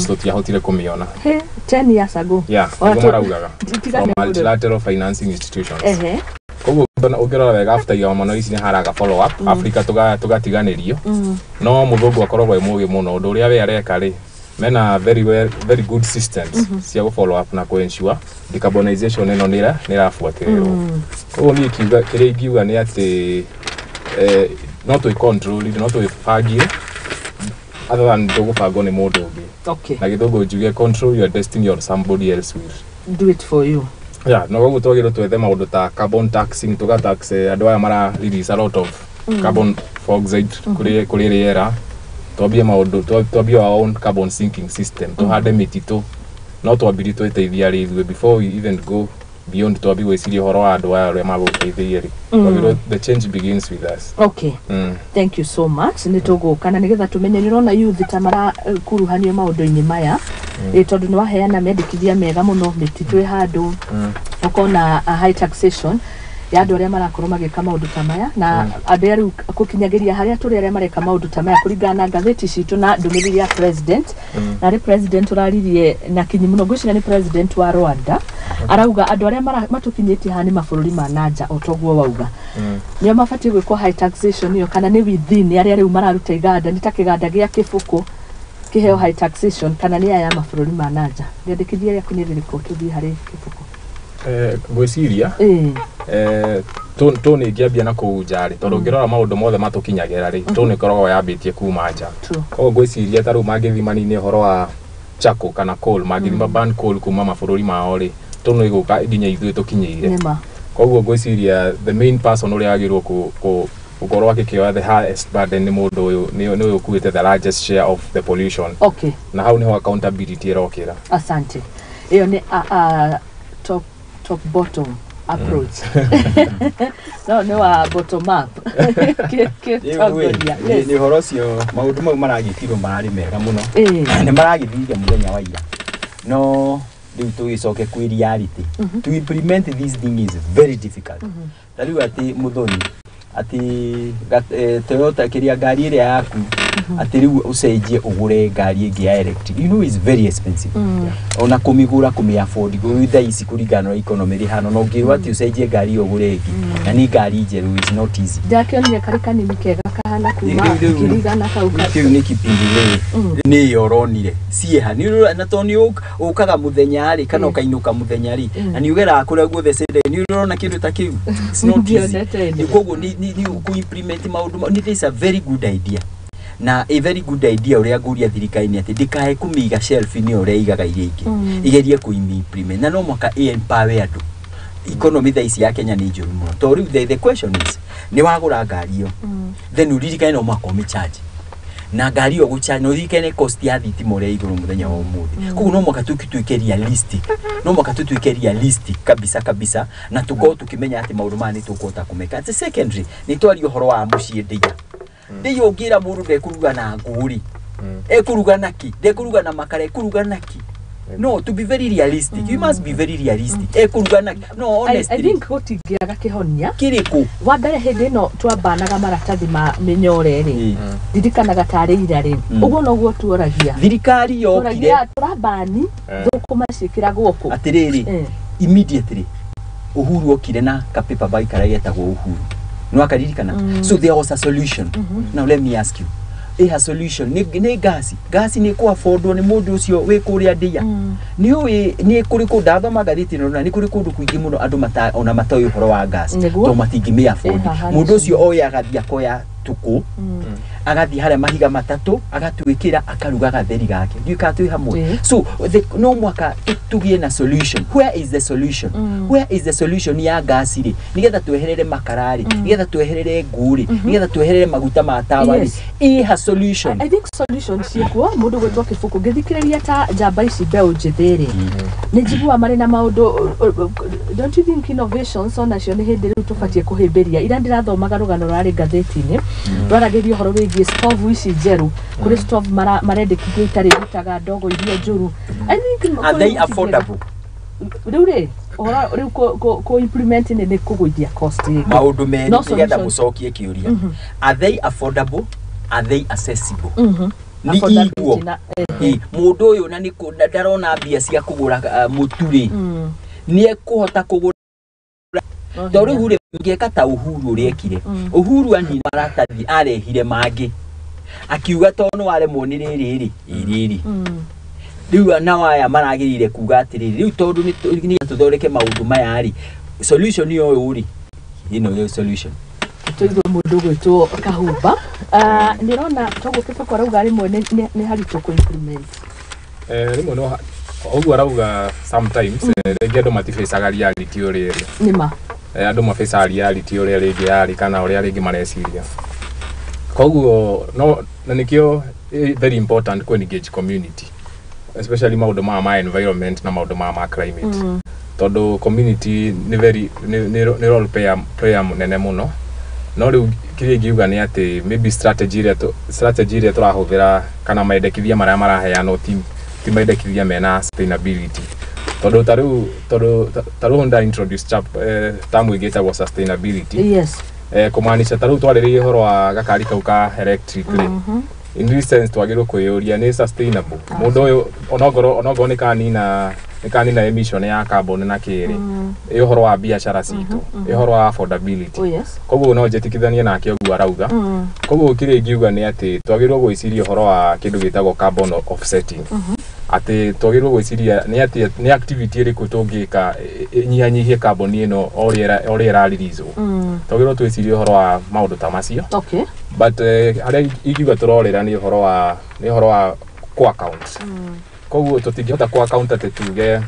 tũtiahotire kũmĩona. He, 10 years ago? Yeah, Ona nĩguo maraugaga tigane from mũndũ. Multilateral financing institutions. Koguo ũngĩrora wega after igomano ici nĩ haraga follow up, Africa tũgatiganĩrio. No mũthũngũ akoragwo e mũgĩ mũno. Ũndũ ũrĩa we areka rĩ, mena very well, very good systems cia gũ follow up na kũ ensure decarbonization ĩno nĩ ĩrabuatĩrĩrwo. Koguo niĩ kiuga kĩrĩa ingiuga nĩ atĩ no twĩ control, no twĩbangire other than tũgũbangwo nĩ mũndũ ũngĩ. Na gĩthũngũ njuge, "Control your destiny or somebody else will do it for you." Yeah, no koguo twagĩrĩirwo twethe maũndũ ta carbon taxing, tũgatax andũ aya mara release a lot of carbon dioxide kũrĩ rĩera. Twambie maũndũ, twambie our own carbon sinking system, tũhande mĩtitũ. No twambirie twĩteithia rĩ ithuĩ before we even go beyond, twambie gwĩciria ũhoro wa andũ aya ũrĩa magũteithĩrie rĩ. Twagĩrĩirwo, the change begins with us. Thank you so much. Nĩ tũgũka na nĩgetha tũmenye nĩ ũrona youth ta marakuruhanio maũndũ-inĩ maya, tondũ nĩ waheana mendekithia mega mũno, mĩtitũ ĩhandũ, ũkona high taxation ya andũ arĩa marakorwo magĩka maũndũ ta maya, na andũ arĩa rĩu gũkinyagĩria harĩa tũrĩ arĩa mareka maũndũ ta maya kũringana na ngathĩti citũ na ndũmĩrĩri ya president. Na arĩ president ũraririe na kinyi mũno, ngwĩciria nĩ president wa Rwanda, arauga andũ arĩa matũkinyĩtie haha nĩ mabũrũri ma nanja, o toguo wauga, nĩo mabatiĩ gwĩkwo high taxation ĩyo, kana nĩ within arĩa rĩu mararuta iganda, nĩ ta kĩganda gĩa kĩbũkũ kĩheo high taxation, kana nĩ aya mabũrũri ma nanja? Rĩandĩkithia rĩaku nĩ rĩrĩkũ tũthiĩ harĩ kĩbũkũ? Ngwĩciria tũ nĩ ingĩambia na kũu nja rĩ, tondũ ũngĩrora maũndũ mothe matũkinyagĩra rĩ, tũ nĩ ĩkoragwo yambĩtie kuma nja. Koguo ngwĩciria ta rĩu mangĩthima ũhoro wa charcoal kana coal, mangĩthima ban coal kuma mabũrũri mao rĩ, tũ nĩ ĩgũka nginya ithuĩ tũkinyĩire. Nĩma. Koguo ngwĩciria the main person ũrĩa agĩrĩirwo gũkorwo akĩkĩoya the highest burden nĩ mũndũ ũyũ, nĩ ũyũ ũkuĩte the largest share of the pollution, na hau nĩho accountability ĩrokĩra. Asante. Ĩyo nĩ a top bottom approach, no nĩ wa bottom up kĩtongoria. Nĩ ũhoro ũcio, maũndũ mau maragĩkirwo mararĩ mega mũno. Nĩ maragĩthire mũthenya wa ira. No rĩu tũgĩcoke kwĩ reality. To implement this thing is very difficult. Ta rĩu atĩ Muthoni, atĩ Toyota kĩrĩa ngari ĩrĩa yaku, atĩ rĩu ũcenjie ũgũre ngari ĩngĩ ya electric, you know, is very expensive. Ona kũmĩgũra, kũmĩ afford kũrĩ thaa ici, kũringana na economy rĩ hano, na ũngĩrwo atĩ ũcenjie ngari ĩyo ũgũre ĩngĩ na nĩ ngari njerũ, is not easy. Ndakĩonire karĩ kanini kega kahana kuma 100,000 kau. Kĩu nĩ kipindi nĩ ĩyo ũronire ciĩha nĩ na tondũ nĩ ũkaga mũthenya rĩ, kana ũkainũka mũthenya rĩ, na nĩ ũgeraga kũrĩa guothe cende, nĩ ũrona kĩndũ ta kĩu. It's not easy. Ndionete ĩno. Koguo nĩ kũ implement maũndũ it is a very good idea, na a very good idea. Ũrĩa ngũria thirikari nĩ atĩ ndĩkae kũmĩiga shelf-inĩ ũrĩa igaga iria ingĩ, igerie kũ implement, na no mũhaka ĩ empower andũ. Economy thaa ici ya Kenya nĩ njũru mũno, tondũ rĩu the question is, nĩ wagũra ngari ĩyo, then ũririkane no mũhaka ũmĩcharge, na ngari ĩyo gũcharge na ũririkane cost ya thitima ũrĩa igũrũ mũthenya wa ũmũthĩ. Koguo no mũhaka tũtuĩke realistic, no mũhaka tũtuĩke realistic kabisa kabisa, na tũkorwo tũkĩmenya atĩ maũndũ maya nĩ tũkũhota kũmeka. Atĩ secondary, nĩ twaria ũhoro wa mũciĩ, ndĩia ndĩia ũngĩra mũndũ ndekũruga na ngũ rĩ, ekũruga na kĩ? Ndekũruga na makara, ekũruga na kĩ? No, to be very realistic, you must be very realistic. Ekũruga na kĩ? No I honestly think gũtingĩaga kĩhonia. Kĩrĩkũ? Wa mbere, hĩndĩ ĩno twambanaga maratathi ma mĩnyore rĩ, ndirikanaga tarĩ ira rĩ, ũguo noguo tuoragia. Thirikari yokire Tũragia tũrambani thũkũma ciĩkĩragwo kũ? Atĩrĩrĩ, immediately Uhuru okire na ka paper bag karĩa getagwo Uhuru, no akaririkana. So there was a solution. Now let me ask you, ĩha solution nĩ ngasi nĩ kũ affordwo nĩ mũndũ ũcio wĩ kũrĩa ndĩa? Nĩ ũĩ nĩ kũrĩ kũndũ ndathoma ngathĩti ĩno, na nĩ kũrĩ kũndũ kũingĩ mũno andũ mata ona matoĩ ũhoro wa ngasi, tondũ matingĩmĩ afford. Ĩhaha Mũndũ nĩ ũcio oĩ agathiĩ akoya tũkũ, agathiĩ harĩa mahiga matatũ, agatwĩkĩra, akaruga gatheri gake. Ndiũĩ kana twĩ hamwe. So no mwaka tũgĩe na solution. Where is the solution? Where is the solution ya ngasi rĩ, nĩgetha tweherere makara rĩ, nĩgetha tweherere ngũ rĩ, nĩgetha tweherere maguta ma tawa rĩ? Ĩha solution? I think solution ciĩkuo. Mũndũ gwĩtwo Kĩbũkũ, ngĩthikĩrĩria ta njamba ici mbeũ njĩthĩ rĩ, nĩ njiguaga marĩ na maũndũ. Don't you think innovations onacio nĩ hĩndĩ rĩu tũbatiĩ kũhĩmbĩria? Ira ndĩrathomaga rũgano rwarĩ ngathĩti-inĩ, rwaragĩria ũhoro wĩgiĩ stove ici njerũ. Kũrĩ stove marendekithia itarĩ irutaga ndogo iria njũru. I think Are they kũrĩ affordable? Rĩu rĩ, ũhoro rĩu kũ implement nĩ kũgũithia cost rĩngĩ. Maũndũ merĩ No nĩgetha solution. mũcokie kĩũria: are they affordable? Are they accessible? Nĩ Affordability iguo na. Mũndũ ũyũ na nĩ ndarona mbia cia kũgũra mũtu rĩ, nĩ ekũhota kũgũra? No Tondũ hinya. rĩu rĩ, ũngĩeka ta Uhuru ũrĩa ekire, Uhuru anina maratathi, arehire mangĩ, akiuga tondũ nĩ waremwo nĩ rĩrĩ rĩ, ĩrĩrĩ rĩu nao aya maragĩrĩire kuga atĩrĩrĩ, rĩu tondũ nĩ tũthondeke maũndũ maya rĩ, solution ũyũ rĩ, ĩno nĩyo solution. Tũigue mũndũ gwĩtwo Kahumba. Ah, nĩrona toguo Kĩboko arauga rĩmwe nĩ haritũ kũ implement. Rĩmwe no ũguo arauga sometimes, rĩngĩ andũ matibacaga reality ũrĩa ĩrĩ. Nĩma. Andũ mabacaga reality ũrĩa rĩngĩ yarĩ kana ũrĩa rĩngĩ mareciria. Koguo no na nĩkĩo very important ku engage community, especially maũndũ maya ma environment na maũndũ maya ma climate, tondũ community nĩ very nĩ role player mũnene mũno. No rĩu kĩrĩa ingiuga nĩ atĩ maybe strategy ĩrĩa tũrahũthĩra kana mendekithia marĩa maraheanwo ti mendekithia mena sustainability, tondũ ta rĩu tondũ ta rĩu nda introduce term ĩngĩ ĩtagwo sustainability. Kũmaanisha ta rĩu twarĩrĩria ũhoro wa gakari kau ka electric rĩ, in this sense twagĩrĩirwo kwĩyũria, nĩ sustainable? Mũndũ ũyũ onokorwo nĩ kanina emission ya carbon na kĩrĩ, ĩ ũhoro wa biacara citũ, ĩ ũhoro wa affordability? Koguo no njĩtĩkithanie nake ũguo arauga. Koguo kĩrĩa ingiuga nĩ atĩ twagĩrĩirwo gwĩciria ũhoro wa kĩndũ gĩtagwo carbon offsetting, atĩ twagĩrĩirwo gwĩciria nĩ atĩ nĩ activity ĩrĩkũ tũngĩka ĩnyihanyihie carbon ĩno o ũrĩa ĩrarelease. Twagĩrĩirwo twĩcirie ũhoro wa maũndũ ta macio. But harĩa ingiuga tũrorĩra nĩ ũhoro wa kũ account. Koguo tũtingĩhota kũ account atĩ tuge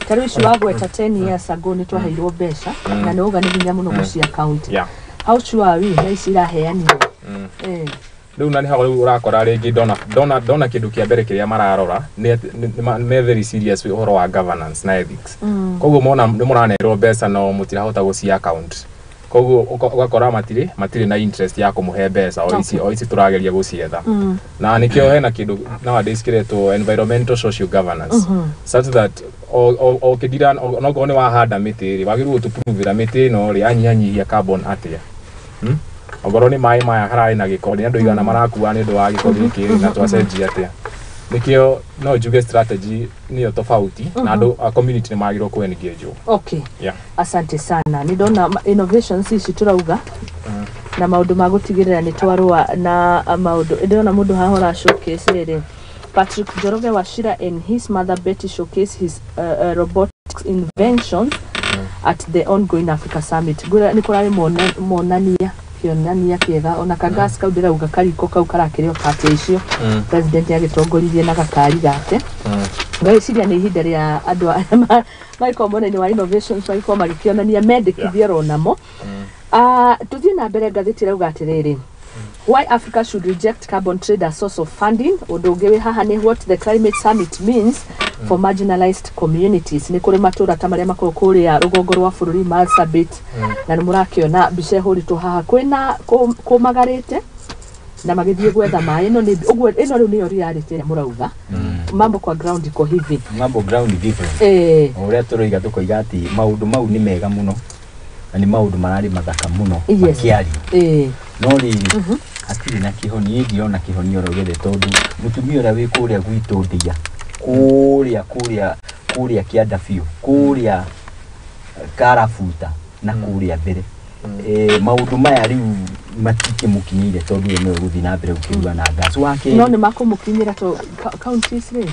Ta rĩu ici wagweta, 10 years ago nĩ twaheirwo mbeca, na nĩ uga nĩ hinya mũno gũci account. How sure are we na ici iraheanirwo? Rĩu na nĩho rĩu ũrakora rĩngĩ ndona kĩndũ kĩa mbere kĩrĩa mararora nĩ atĩ me very serious ũhoro wa governance na ethics. Koguo mona nĩ mũranerwo mbeca no mũtirahota gũci account. Koguo ũgakora matirĩ na interest ya kũmũhe mbeca o ici tũrageria gũcietha. Na nĩkĩo hena kĩndũ nowadays kĩretwo environmental social governance, such that o kĩndira onokorwo nĩ wahanda mĩtĩ rĩ, wagĩrĩirwo gũtũprovĩra mĩtĩ ĩno rĩ yanyihanyihia carbon atĩa. Ongorwo nĩ maĩ maya hararĩ na gĩko, nĩ andũ igana marakua nĩ ũndũ wa gĩko gĩkĩ rĩ, na twacenjia atĩa. Nĩkĩo no njuge strategy nĩyo tofauti na andũ a community nĩ magĩrĩirwo kũ engage. Okay. Asante sana. Nĩ ndona innovations ici tũrauga na maũndũ ma gũtigĩrĩra nĩ twarũa na maũndũ. Ndĩrona mũndũ haha ũra showcase rĩrĩ, Patrick Njoroge Wachira and his mother Betty showcase his robotics inventions at the ongoing Africa Summit. Ngwĩra nĩ kũrarĩ monania kĩonania kĩega, ona kagas kau ndĩrauga kariko kau karakĩrĩo party icio president agĩtongoririe na gakari gake. Ngwĩciria nĩ ihinda rĩa andũ arĩa magĩkorwo mwena-inĩ wa innovations magĩkorwo magĩkĩonania mendekithia ronamo. Tuthiĩ na mbere, ngathĩti ĩrauga atĩrĩrĩ, "Why Africa should reject carbon trade as source of funding." Ũndũ ũngĩ wĩ haha nĩ "What the climate summit means for marginalized communities." Nĩ kũrĩ matũra ta marĩa makoragwo kũrĩa rũgongo rwa bũrũri, Marsabit, na nĩ mũrakĩona mbica ĩhũrĩtwo haha kwĩna kũmagarĩte na magĩthiĩ gwetha maĩ. Ĩno nĩ ũguo, ĩno rĩu nĩyo reality ĩrĩa mũrauga, mambo kwa ground iko hivi. Mambo ground different. O ũrĩa tũroiga, tũkoiga atĩ maũndũ mau nĩ mega mũno na nĩ maũndũ mararĩ mathaka mũno makĩario, no rĩrĩ, hatirĩ na kĩhonia. Ndirona kĩhonia oro gĩothe, tondũ mũtumia ũrĩa wĩ kũrĩa gwitũ ndia, kũrĩa kĩanda biũ, kũrĩa karabuta na kũrĩa mbere, maũndũ maya rĩu matikĩmũkinyĩire, tondũ we nĩwe gũthiĩ na mbere gũkĩruga na gas wa kerĩ. No nĩ makũmũkinyĩra to counties rĩ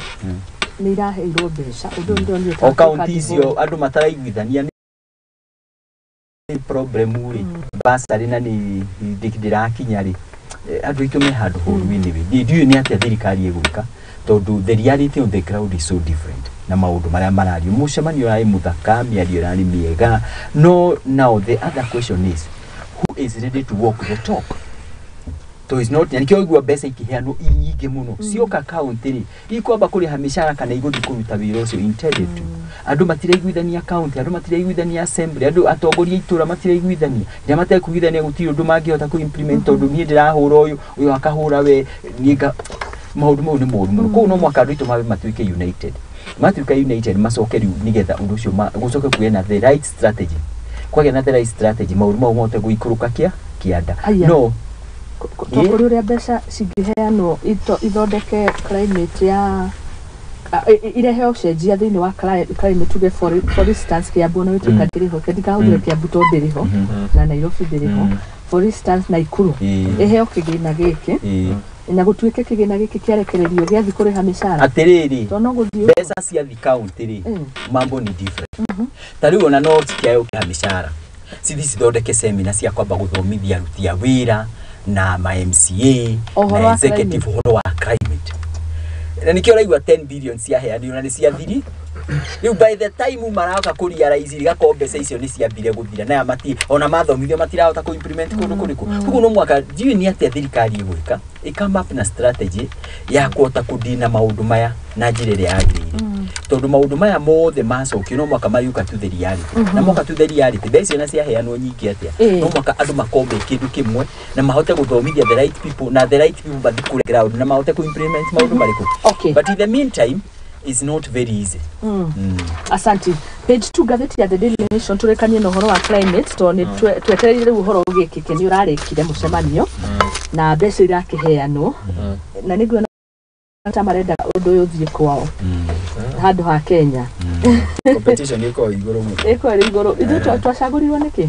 nĩ iraheirwo mbeca, ũndũ ũyũ ndĩronire O kaunti icio andũ mataraiguithania nĩ problem rĩ, basarĩ na nĩ ndĩrakinya rĩ, andũ aitũ me handũ horu. Anyway, ndiũĩ nĩ atĩa thirikari ĩgwĩka, tondũ the reality on the ground is so different na maũndũ marĩa marario. Mũcemanio ũrarĩ mũthaka, mĩario ĩrarĩ mĩega, no now the other question is, who is ready to walk the talk? So it's not, na nikĩo igua mbeca ikĩheanwo nyingĩ mũno cioka kaunti rĩ, ikwamba kũrĩha mĩcara kana igũthiĩ kũruta wĩra ũcio intended to? Andũ matiraiguithania kaunti, andũ matiraiguithania assembly, andũ atongoria a itũra matiraiguithania. Rĩrĩa matekũiguithania, gũtirĩ ũndũ mangĩhota kũ implement, tondũ niĩ ndĩrahũra ũyũ, ũyũ akahũra we, niĩ nga maũndũ mau nĩ moru mũno. Koguo no mũhaka andũ aitũ mabe matuĩke united, matuĩka united macoke rĩu nĩgetha ũndũ ũcio gũcoke kũgĩe na the right strategy. Kwagĩa na the right strategy, maũndũ mau mahote gũikũrũka kĩa kĩanda. Aya. No To kũrĩ ũrĩa mbeca cingĩheanwo ithondeke climate ya irehe ũcenjia thĩinĩ wa climate, tuge for instance Kiambu, ona gĩtuĩka ndĩrĩ ho, ndikahũthĩre Kiambu tondũ ndĩrĩ ho na Nairobi ndĩrĩ ho, for instance Naikuru ĩheo kĩgĩna gĩkĩ na gũtuĩke kĩgĩna gĩkĩ kĩarekererio gĩathiĩ kũrĩha mĩcara. Atĩrĩrĩ, tondũ no gũthiĩ mbeca cia thi kaunti rĩ, mambo ni different. Ta rĩu ona no citiae gũkĩha mĩcara, cithi cithondeke semina cia kwamba gũthomithia aruti a wĩra na ma MCA Ũhoro na wa executive ũhoro wa climate. Na nĩkĩo ũraigua 10 billion ciaheanirwo na nĩ ciathiri. Rĩu by the time maroka kũ realize, igakorwo mbeca icio nĩ ciambire gũthira, na aya mati ona mathomithio matirahota kũ implement kũndũ kũrĩkũ. Koguo no mwaka ndiũĩ nĩ atĩa thirikari ĩgwĩka ĩ come up na strategy ya kũhota kũdina maũndũ maya na njĩra ĩrĩa yagĩrĩire, tondũ maũndũ maya mothe macokio no mwaka mariũka to the reality, na moka to the reality, mbeca icio na ciaheanwo nyingĩ atĩa, no mwaka andũ makombe kĩndũ kĩmwe na mahote gũthomithia the right people, na the right people mathiĩ kũrĩa ground na mahote kũ implement maũndũ marĩkũ. But in the meantime, it's not very easy. Asante. Page 2 ngathĩti ya The Daily Nation, tũrĩkanie na ũhoro wa climate, tondũ nĩ twetereire rĩu ũhoro ũgĩkĩke. Nĩ ũrarĩkire mũcemanio na mbeca irakĩheanwo, na nĩ nguona ta marenda ũndũ ũyũ ũthiĩ kwao handũ ha Kenya. Competition ĩkoragwo igũrũ mũno. Ĩkorwo ĩrĩ igũrũ. Ithuĩ twacagũrirwo nĩkĩ?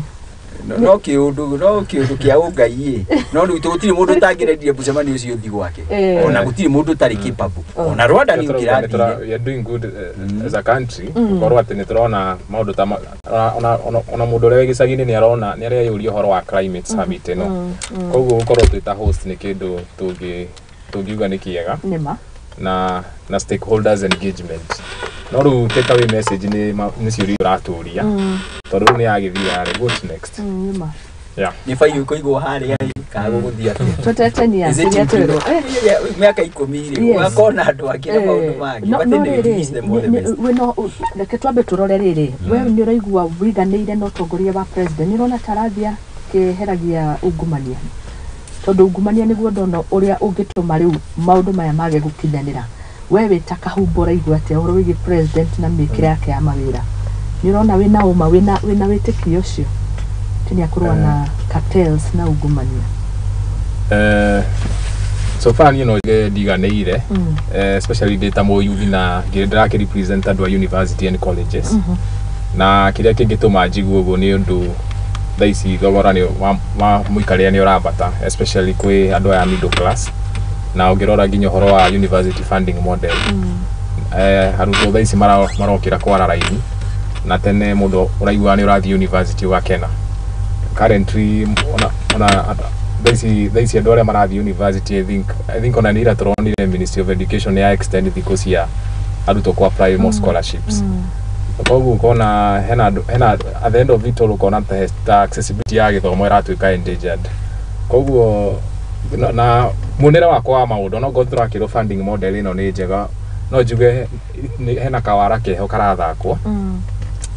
No kĩũndũ kĩa ũngai ĩ, no rĩu gũtirĩ mũndũ ũtangĩrendire mũcemanio ũcio ũthiĩ gwake. Ona gũtirĩ mũndũ ũtarĩ capable, ona Rwanda nĩ ũngĩrathire. We are doing good as a country, gũkorwo atĩ nĩ tũrona maũndũ ta ona mũndũ ũrĩa wĩ gĩcagi-inĩ nĩ arona, nĩ areyũria ũhoro wa climate summit ĩno. Koguo gũkorwo twĩ ta host nĩ kĩndũ tũngiuga nĩ kĩega. Nĩma. Na stakeholders engagement, no rĩu take away message nĩ ciũria ũratũria, tondũ rĩu nĩ yagĩthira rĩ, what next? Nĩma. Yeah. Nĩ bairũ kũigwo harĩa ĩ. Kana gũgũthiĩ atĩa? Twetete ni Is it mĩaka 10 rĩ, ũgakorwo na andũ angĩ na maũndũ mangĩ. But anyway, we wish them all the best. We no reke twambe tũrore rĩrĩ, we nĩ ũraigua wĩiganĩire na ũtongoria wa president? Nĩ ũrona ta arathiĩ akĩheragia ungumania? Tondũ ungumania nĩguo ndona ũrĩa ũngĩtũma rĩu maũndũ maya mage gũkinyanĩra. We wĩ ta Kahumbo ũraigua atĩa ũhoro wĩgiĩ president na mĩkĩre yake ya mawĩra? Nĩ ũrona wĩna ũma, wĩna wĩtĩkio ũcio atĩ nĩ akũrũa na cartels na ungumania? So far niĩ no njuge ndiganĩire, especially ndĩ ta mũyuthi na ndĩrakĩ represent andũ a university and colleges. Na kĩrĩa kĩngĩtũma njigue ũguo nĩ ũndũ thaa ici thogora nĩ wa mũikarĩre nĩ ũrambata, especially kwĩ andũ aya middle class. Na ũngĩrora nginya ũhoro wa university funding model, arutwo thaa ici marokĩra kwara raini, na tene mũndũ ũraigua nĩ ũrathiĩ university ũgakena. Currently ona thaa ici andũ arĩa marathiĩ university, I think ona nĩ ira tũronire Ministry of Education ya extend thikũ cia arutwo ku apply more scholarships. Koguo ũkona hena at the end of it all ũkona ta accessibility ya gĩthomo ĩratuĩka endangered. Koguo na muonere wakwa wa maũndũ, onokorwo tũrakĩrwo funding model ĩno nĩ njega, no njuge hena kawara keho karathakwo,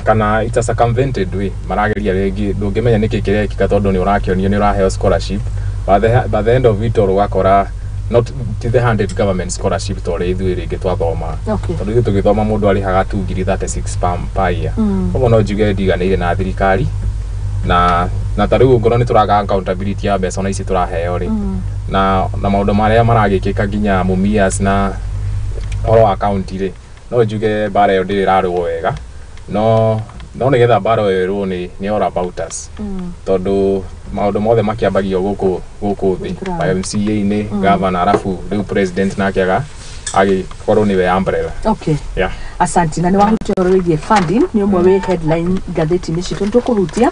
kana it's a circumvented way marageria. Rĩngĩ ndũngĩmenya nĩkĩ kĩrekĩka tondũ nĩ ũrakĩonio nĩ ũraheo scholarship, but the end of it all ũgakora not ti the 100 government scholarship ta ũrĩa ithuĩ rĩngĩ twathoma, tondũ ithuĩ tũgĩthoma mũndũ arĩhaga tu 36,000 per year. Koguo no njuge ndiganĩire na thirikari, na ta rĩu ngorwo nĩ tũraga accountability ya mbeca ona ici tũraheo rĩ, na maũndũ marĩa maragĩkĩka nginya Mumias na ũhoro wa county rĩ, no njuge mbara ĩyo ndĩrĩ ĩrarũo wega. No nĩgetha mbara ĩyo ĩrũo nĩ all about us, tondũ maũndũ mothe makĩambagio gũkũ thĩ Ground. MCA-inĩ, governor, arabu rĩu president nake agĩkorwo nĩwe umbrella. Yeah. Asanti. Na nĩ wahutia ũhoro wĩgiĩ funding, nĩ ũmwe wĩ headline ngathĩti-inĩ citũ, nĩ tũkũhutia.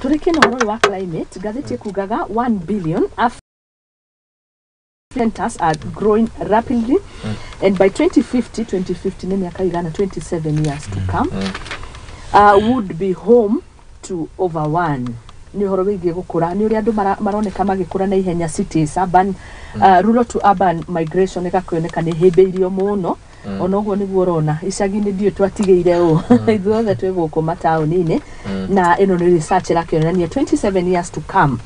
Tũrĩkie na ũhoro ũyũ wa climate. Ngathĩti ĩkugaga 1 billion centers are growing rapidly and by 2050, 2050 nĩ mĩaka igana, 27 years to come, would be home to over one. Nĩ ũhoro wĩgiĩ gũkũra, nĩ ũrĩa andũ maroneka magĩkũra na ihenya cities, urban, rural to urban migration ĩgakĩoneka nĩ hĩmbĩirio mũno. Ona ũguo nĩguo ũrona icagi-inĩ ndiũ twatigĩire ũũ, ithuothe twĩ gũkũ mataũni-inĩ. Na ĩno nĩ research ĩrakĩonania 27 years to come,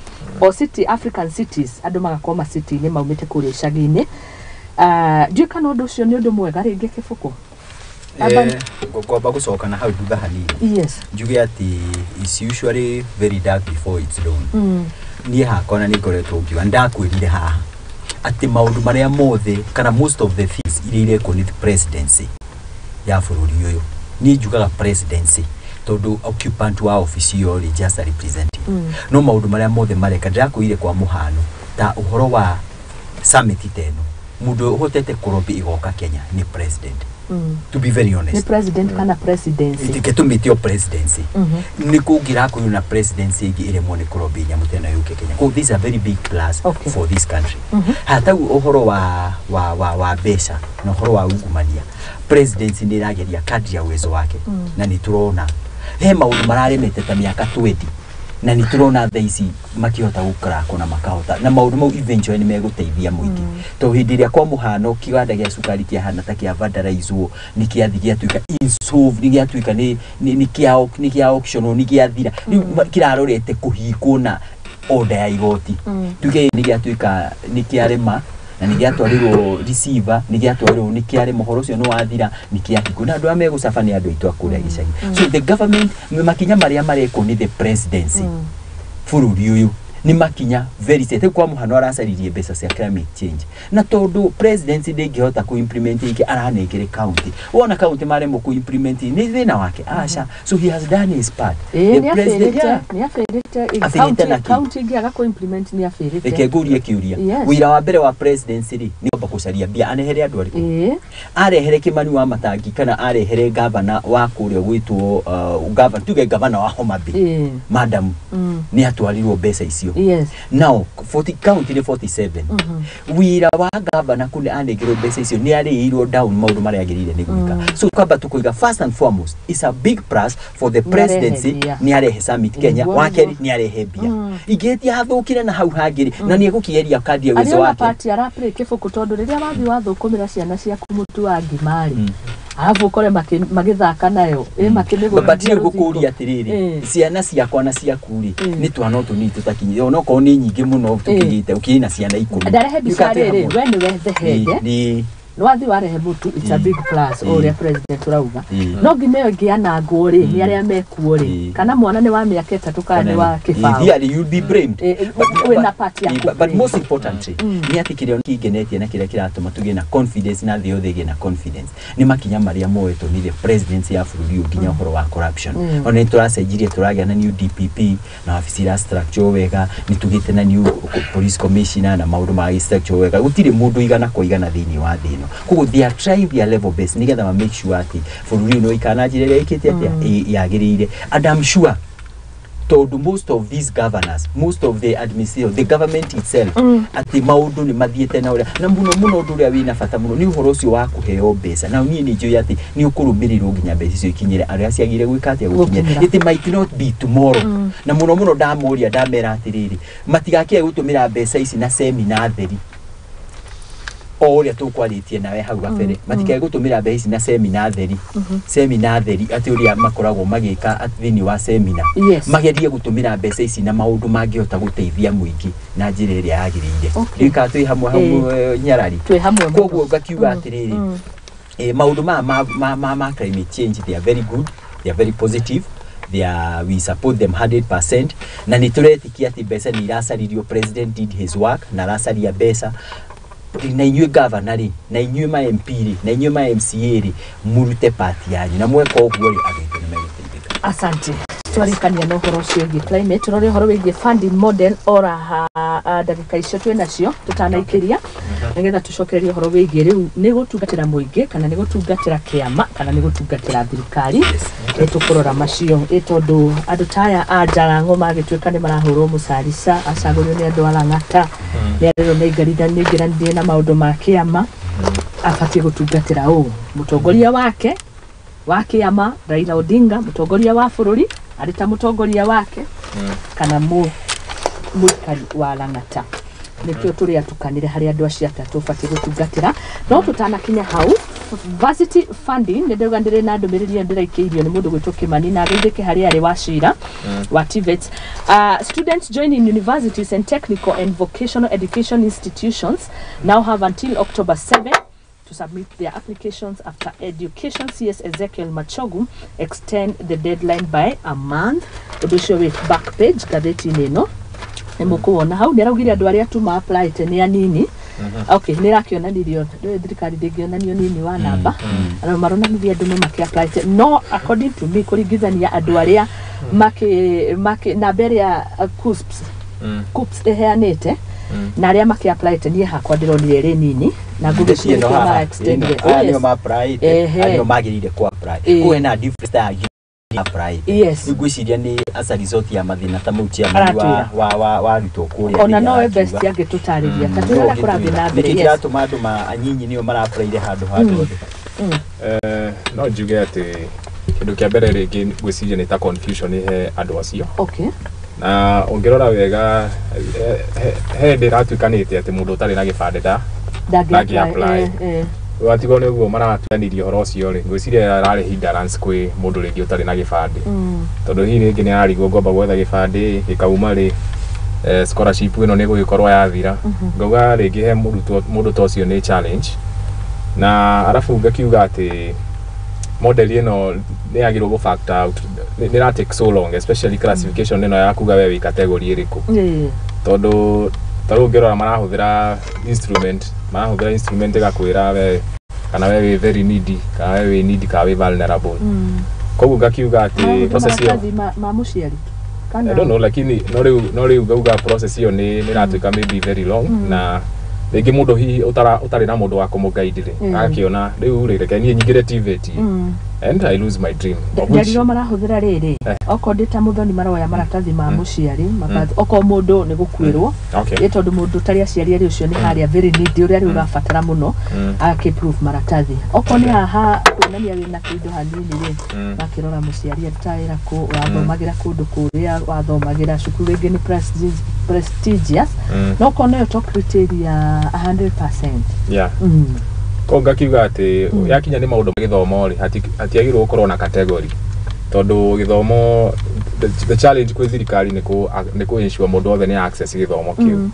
o city, African cities, andũ magakorwo macity-inĩ maumĩte kũrĩa icagi-inĩ. Ndiũĩ kana ũndũ ũcio nĩ ũndũ mwega rĩngĩ, Kĩbũkũ. Ngwamba gũcoka na hau thutha hanini, njuge atĩ it's usually very dark before it's dawn. Niĩ hakwa na nĩ ngoretwo ngiuga, ndakwĩrire haha atĩ maũndũ marĩa mothe kana most of the things iria irekwo nĩ presidency ya bũrũri ũyũ, niĩ njugaga presidency tondũ occupant wa office ĩyo rĩ, just a representative, no maũndũ marĩa mothe mareka, ndĩrakwĩrire kwa mũhano ta ũhoro wa summit ta ĩno, mũndũ ũhotete kũrobĩ igoka Kenya nĩ president, to be very honest. Nĩ president kana presidency? Reke tũmĩte o presidency. Nĩ kũngĩrakorirwo na presidency ĩngĩ ĩremwo nĩ kũrobĩ nyamũ ta ĩno yũke Kenya. Koguo this is a very big plus for this country. Hatau ũhoro wa mbeca na ũhoro wa ungumania, presidency nĩ ĩrageria kadri ya uwezo wake, na nĩ tũrona he maũndũ mararemete ta mĩaka 20, na nĩ tũrona thaa ici makĩhota gũkarakwo na makahota, na maũndũ mau eventually nĩ megũteithia mũingĩ, tondũ hĩndĩ ĩrĩa kwa mũhano kĩganda gĩa cukari kĩahana ta kĩa vandalizwo, nĩ kĩathi gĩatuĩka insolvent, nĩ gĩatuĩka nĩ kĩa auction, nĩ gĩathira rĩu, kĩrarorete kũhingwo na order ya igoti, tuge nĩ gĩatuĩka nĩ kĩarema na nĩ gĩatwarirwo receiver, nĩ gĩatwarirwo, nĩ kĩarema, ũhoro ũcio nĩ wathira, nĩ kĩahingwo, na andũ arĩa megũcaba nĩ andũ aitũ a kũrĩa gĩcagi. So the government, makinya marĩa marekwo nĩ the presidency bũrũri ũyũ nĩ makinya very set. Rĩu kwa mũhano aracaririe mbeca cia climate change, na tondũ presidency ndĩngĩhota kũ implement ĩngĩ, aranengere county. Wona county maremwo kũ implement, nĩ thĩna wake? Aca. So he has done his part. Ĩĩ, The nĩ president- abĩrĩte. Yeah. Nĩ abĩrĩte. Abĩrĩte na kĩ? County ĩngĩaga kũ implement, nĩ abĩrĩte. Reke ngũrie kĩũria. Wĩra wa mbere wa presidency rĩ, nĩ kwamba gũcaria mbia anehere andũ arĩkũ? Arehere Kimani wa Matangi kana arehere gavana wa kũrĩa gwĩtwo, gavana, tuge gavana wa Homa Bay, madam, nĩ atwarirwo mbeca icio. icio. Now 40 county nĩ 47. Wĩra wa gavana kune anengerwo mbeca icio nĩ arĩirwo down maũndũ marĩa agĩrĩire nĩ gwĩka. So kwamba tũkũiga, first and foremost, is a big plus for the presidency nĩ arehe Summit Kenya. Wa kerĩ, nĩ arehe mbia ingĩtia hathũkire na hau hangĩ rĩ, na nĩ egũkĩgeria kandi uwezo Arĩ ona wake. Part araplay kĩbũkũ, tondũ rĩrĩa wathiĩ wathũkũmĩra ciana ciaku mũtu wa ngima rĩ, arabu ũkore magĩthaka nayo ĩ makĩmĩgũra. But rĩu ngũkũria atĩrĩrĩ, ciana ciakwa na ciaku rĩ, nĩ twana o tũnini tũtakinyire, onokorwo nĩ nyingĩ mũno tũkinyĩte, ũkĩrĩ na ciana 10. Ndarehe mbica rĩrĩ, we nĩwe the head, eh? Nĩ Nĩwathiĩ warehe mũtu, it's a big plus, o ũrĩa president ũrauga. No ngima ĩyo ĩngĩanangwo rĩ, nĩ arĩa mekuo rĩ, kana mwana nĩ wa mĩaka 3 kana nĩ wa kĩbaũ. Ideally you'll be blamed. Wĩna part ya But most importantly nĩ atĩ kĩrĩa kĩngenetie na kĩrĩa kĩratũma tũgĩe na confidence na thĩ yothe ĩgĩe na confidence nĩ makinya marĩa moetwo nĩ the presidency ya bũrũri ũyũ, nginya ũhoro wa corruption. Ona nĩ tũracenjirie, tũragĩa na new DPP na wabici ira structure wega, nĩ tũgĩte na new police commissioner na maũndũ ma structure wega. Gũtirĩ mũndũ igana kwa igana thĩinĩ wa thĩ ĩno, koguo they are trying their level best nĩgetha ma make sure atĩ bũrũri ũyũ nĩ ũikara na njĩra ĩrĩa ĩkĩte atĩa yagĩrĩire. And I'm sure tondũ most of these governors, most of the administration, the government itself, atĩ maũndũ nĩ mathiĩte na ũrĩa na mũno mũno. Ũndũ ũrĩa wĩna bata mũno nĩ ũhoro ũcio wa kũheo mbeca, na niĩ nĩ njũĩ atĩ nĩ ũkũrũmĩrĩrwo nginya mbeca icio ikinyĩre arĩa ciagĩrĩire gwĩka atĩa, gũkinyĩra. Gũkinyĩra. It might not be tomorrow. Na mũno mũno ndamoria, ndamera atĩrĩrĩ, matigakĩe gũtũmĩra mbeca ici na semina theri o ũrĩa tũkwarĩtie nawe hau gabere, matikae gũtũmĩra mbeca ici na semina theri, semina theri atĩ ũrĩa makoragwo magĩka atĩ thĩinĩ wa semina. Magerie gũtũmĩra mbeca ici na maũndũ mangĩhota gũteithia mũingĩ na njĩra ĩrĩa yagĩrĩire. Rĩu kana twĩ hamwe hau, nyarari? Twĩ hamwe mũno. Koguo ngakiuga atĩrĩrĩ, maũndũ maya ma climate change, they are very good, they are very positive, they are, we support them 100%, na nĩ tũretĩkia atĩ mbeca nĩ iracaririo. President did his work na aracaria mbeca. Na inyuĩ gavana rĩ, na inyuĩ ma MP rĩ, na inyuĩ ma MCA rĩ, mũrute part yanyu, na mweka ũguo rĩ, andũ aitũ nĩ megũteithĩka. Asante. Twarĩkania na ũhoro ũcio wĩgiĩ climate, tũrore ũhoro wĩgiĩ funding model ora ha ndagĩka icio twĩ nacio tũtanaikĩria, nĩgetha tũcokererie ũhoro wĩgiĩ rĩu nĩ gũtungatĩra mũingĩ kana nĩ gũtungatĩra kĩama kana nĩ gũtungatĩra thirikari. Nĩ tũkũrora macio ĩ tondũ andũ ta aya a Jarango magĩtuĩka nĩ marahũrwo mũcarica, acagũrio nĩ andũ a Lang'ata, nĩ arerwo nĩ aingĩranirie na maũndũ ma kĩama, abatiĩ gũtungatĩra ũũ, mũtongoria wake wa kĩama Raila Odinga, mũtongoria wa bũrũri arĩ ta mũtongoria wake, kana mũikari wa Lang'ata. Nĩkĩo tũrĩ atukanĩre harĩ andũ acio atatũ ũbatiĩ gũtungatĩra. No tũtanakinya hau, varsity funding, nĩ ndauga ndĩrĩ na ndũmĩrĩri ĩyo ndĩraikĩirio nĩ mũndũ gwĩtwo Kĩmani na ageithĩke harĩa arĩ wa cira wa TVET. Students joining universities and technical and vocational education institutions now have until October 7 to submit their applications after Education CS Ezekiel Machogu extend the deadline by a month. Ũndũ ũcio wĩ back page ngathĩti-inĩ ĩno, nĩ mũkũwona hau. Nĩ araugire andũ arĩa tu ma apply nĩ anini. Okay, nĩ ĩrakĩonanirio, ndũĩ thirikari ndĩngĩonanio nini wa namba, andũ maronanirie andũ no makĩ apply, no according to me, kũringithania andũ arĩa makĩ namba ĩrĩa KUCCPS ĩheanĩte na arĩa makĩ apply, niĩ hakwa ndĩronire ĩrĩ nini na Ndeci ĩno ngũgĩciria haha, mara extend. ĩno, aya nĩo ma-apply, aya nĩo magĩrĩire ku apply. Kũu hena difference ya ngiri apply. Ngwĩciria nĩ as a result ya mathĩna ta mau chairman wa Aratwĩra. wa arutwo kũrĩa Ona thĩinĩ nowe arakiuga. best angĩtũtarĩria ta twĩre ũrĩa kũrathiĩ na mbere. Nĩkĩ kĩratũma andũ ma anyinyi nĩo mara-applyire handũ ha andũ othe? No njuge atĩ kĩndũ kĩa mbere rĩngĩ ngwĩciria nĩ ta confusion he andũ acio. Na ũngĩrora wega, he hĩndĩ ĩratuĩkanĩte atĩ mũndũ ũtarĩ na gĩbandĩ ndangĩ ndangĩ-apply. Watigwo nĩ ũguo maratuanirie ũhoro ũcio rĩ, ngwĩciria ĩrarĩ hindrance kwĩ mũndũ rĩngĩ ũtarĩ na gĩbandĩ, tondũ hihi rĩngĩ nĩ ararigwo, ngomba gwetha gĩbandĩ gĩkauma rĩ, scholarship ĩno nĩ gũgĩkorwo yathira. Ngauga rĩngĩ he mũrutwo, mũndũ ta ũcio nĩ challenge. Na arabu ngakiuga atĩ model ĩno nĩ yagĩrĩirwo gũ factor out nĩ ĩra take so long, especially classification ĩno ya kuga we wĩ category ĩrĩkũ, tondũ ta rĩu ũngĩrora marahũthĩra instrument ĩgakwĩra we kana we wĩ very needy, kana we wĩ needy, kana wĩ vulnerable. Koguo ngakiuga atĩ process ĩyo maratathi ma mũciari kana I don't know, lakini no rĩu ngauga process ĩyo nĩ ĩratuĩka maybe very long, na rĩngĩ mũndũ hihi ũtarĩ na mũndũ wa kũmũguide rĩ, agakĩona rĩu rĩ, reke niĩ nyingĩre TVET. And I lose my dream. Ndariro marahuthira riri okorwo ndi ta muthoni maroya maratathi ma muciari okorwo mundu ni gukuirwo ĩ tondu mundu tari aciari ari ucio ni haria very need uria ri urabatara muno ake proof maratathi okorwo ni haha kuonania wina kindu hanini ri makirora muciari aruta wira ku wathomagira kundu kuria wathomagira cukuru ringi ni prestigious no okorwo nayo to criteria 100%. Yeah. Ko ngakiuga ati yakinya ni maundu ma githomo ri hatiagirwo gukorwo na category tondu githomo the challenge kwi thirikari ni ku ensure mundu othe ni access githomo kiu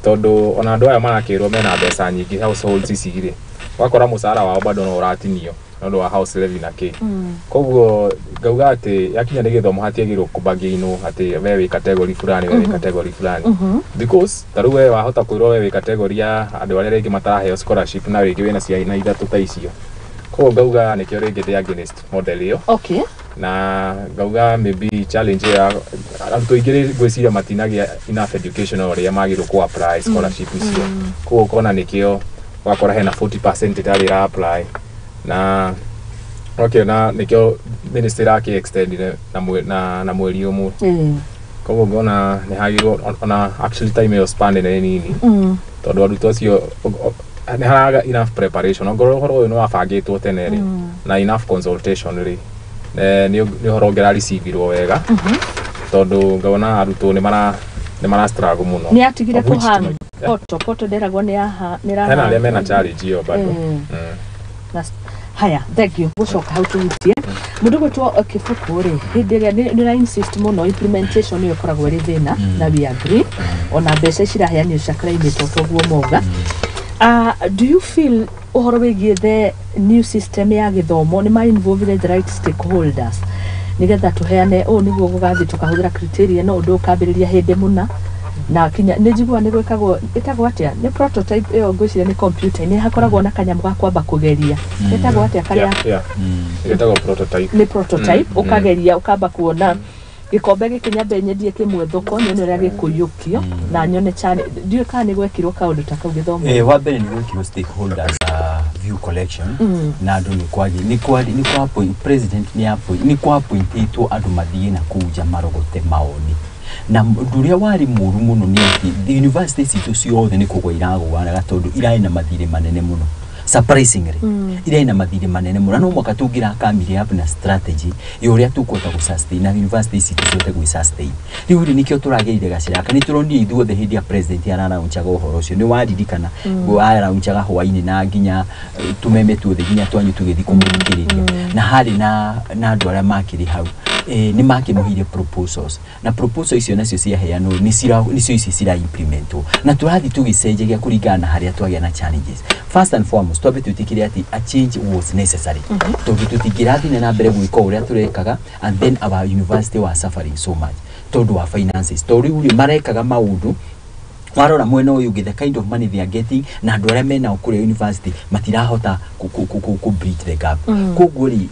tondu ona andu aya marakirwo mena mbeca nyingi households ici ri wakora mucara wao bado no uratinio nondu wa house levy na ki koguo ngauga ati yakinya ni githomo hatiagirwo kubagiinwo ati we wi category fulani we wi category fulani because taru we wahota kwirwo we wi category ya andu aria ringi mataraheo scholarship na ringi wina ciana ithatu ta icio koguo ngauga nikio ringi ndi against model iyo. Okay. Na ngauga maybe challenge ya arutwo aingĩ ngwĩciria matinagia enough education ũrĩa magĩrĩirwo ku apply scholarship icio koguo ũkona nĩkĩo wakora hena 40% ĩtarĩ ĩra apply na okay na nikio ministry raki extend na mweri umwe koguo ngona ni hagirwo ona actually time yo span ni nini tondu arutwo acio ni haraga enough preparation ongorwo uhoro uyu ni wabangitwo tene ri na enough consultation ri ni uhoro ũngĩra receive-irwo wega tondu ngona arutwo ni mara struggle muno ni atigire kuhang poto nderagwo ni aha ni raha hena aria mena challenge iyo bado. Haya, thank you. Gucoka hau tuhutie mundu gwitwo Kibuku ri hindi ria ni ra insist muno implementation iyo ikoragwo iri thina na we agree ona mbeca ciraheanio cia climate toguo moga. Do you feel uhoro wigie the new system ya githomo ni ma involve the right stakeholders nigetha tuheane u niguo gugathi tukahuthira criteria no undu ukambiriria hindi muna na kinya ni njigua ni gwikagwo itagwo atia ni prototype iyo ngwiciria ni computer ni hakoragwo na kanyamu ga kwamba kugeria itagwo atia karia itagwo prototype ni prototype ukageria ukamba kuona gikombe giki nyambe nyendie kimwe thoko nyone uria gikuyukio na nyone chane ndiũ kana ni gwekirwo kaundu ta kau githomo. Wa mbere ni gwekirwo stakeholders view collection na andu ni kwagi ni kwa president ni appoint ni kwa appointitwo andu mathie na kuja marogote maoni na nduria wari muru muno ni ati the university citũ ciothe ni kugwa iragwa tondu irari na mathire manene muno surprisingly irari na mathire manene muno no mwaka tungirakamire up na strategy ya uria tukuhota gu sustain na university citũ ciothe gwi sustain riu ri nikio turageire gacira aka ni turonire ithuothe hindi ya president araraunchaga uhoro ucio ni waririkana araraunchaga hwaini na nginya tumeme tuothe nginya twanyu tugithi kumuthikiriria na hari na andu aria makiri hau ni makimuhire proposals na proposal icio nacio ciaheanwo nicio ici cira implementwo na turathi tugicenjagia kuringana na haria twagia na challenges. First and foremost twambe twitikire ati a change was necessary tondu tutingirathi na mbere gwika uria turekaga and then our university was suffering so much tondu wa finances tondu riu marekaga maundu warora mwena uyu the kind of money they are getting na andu aria mena kuria university matirahota ku bridge the gap. Koguo ri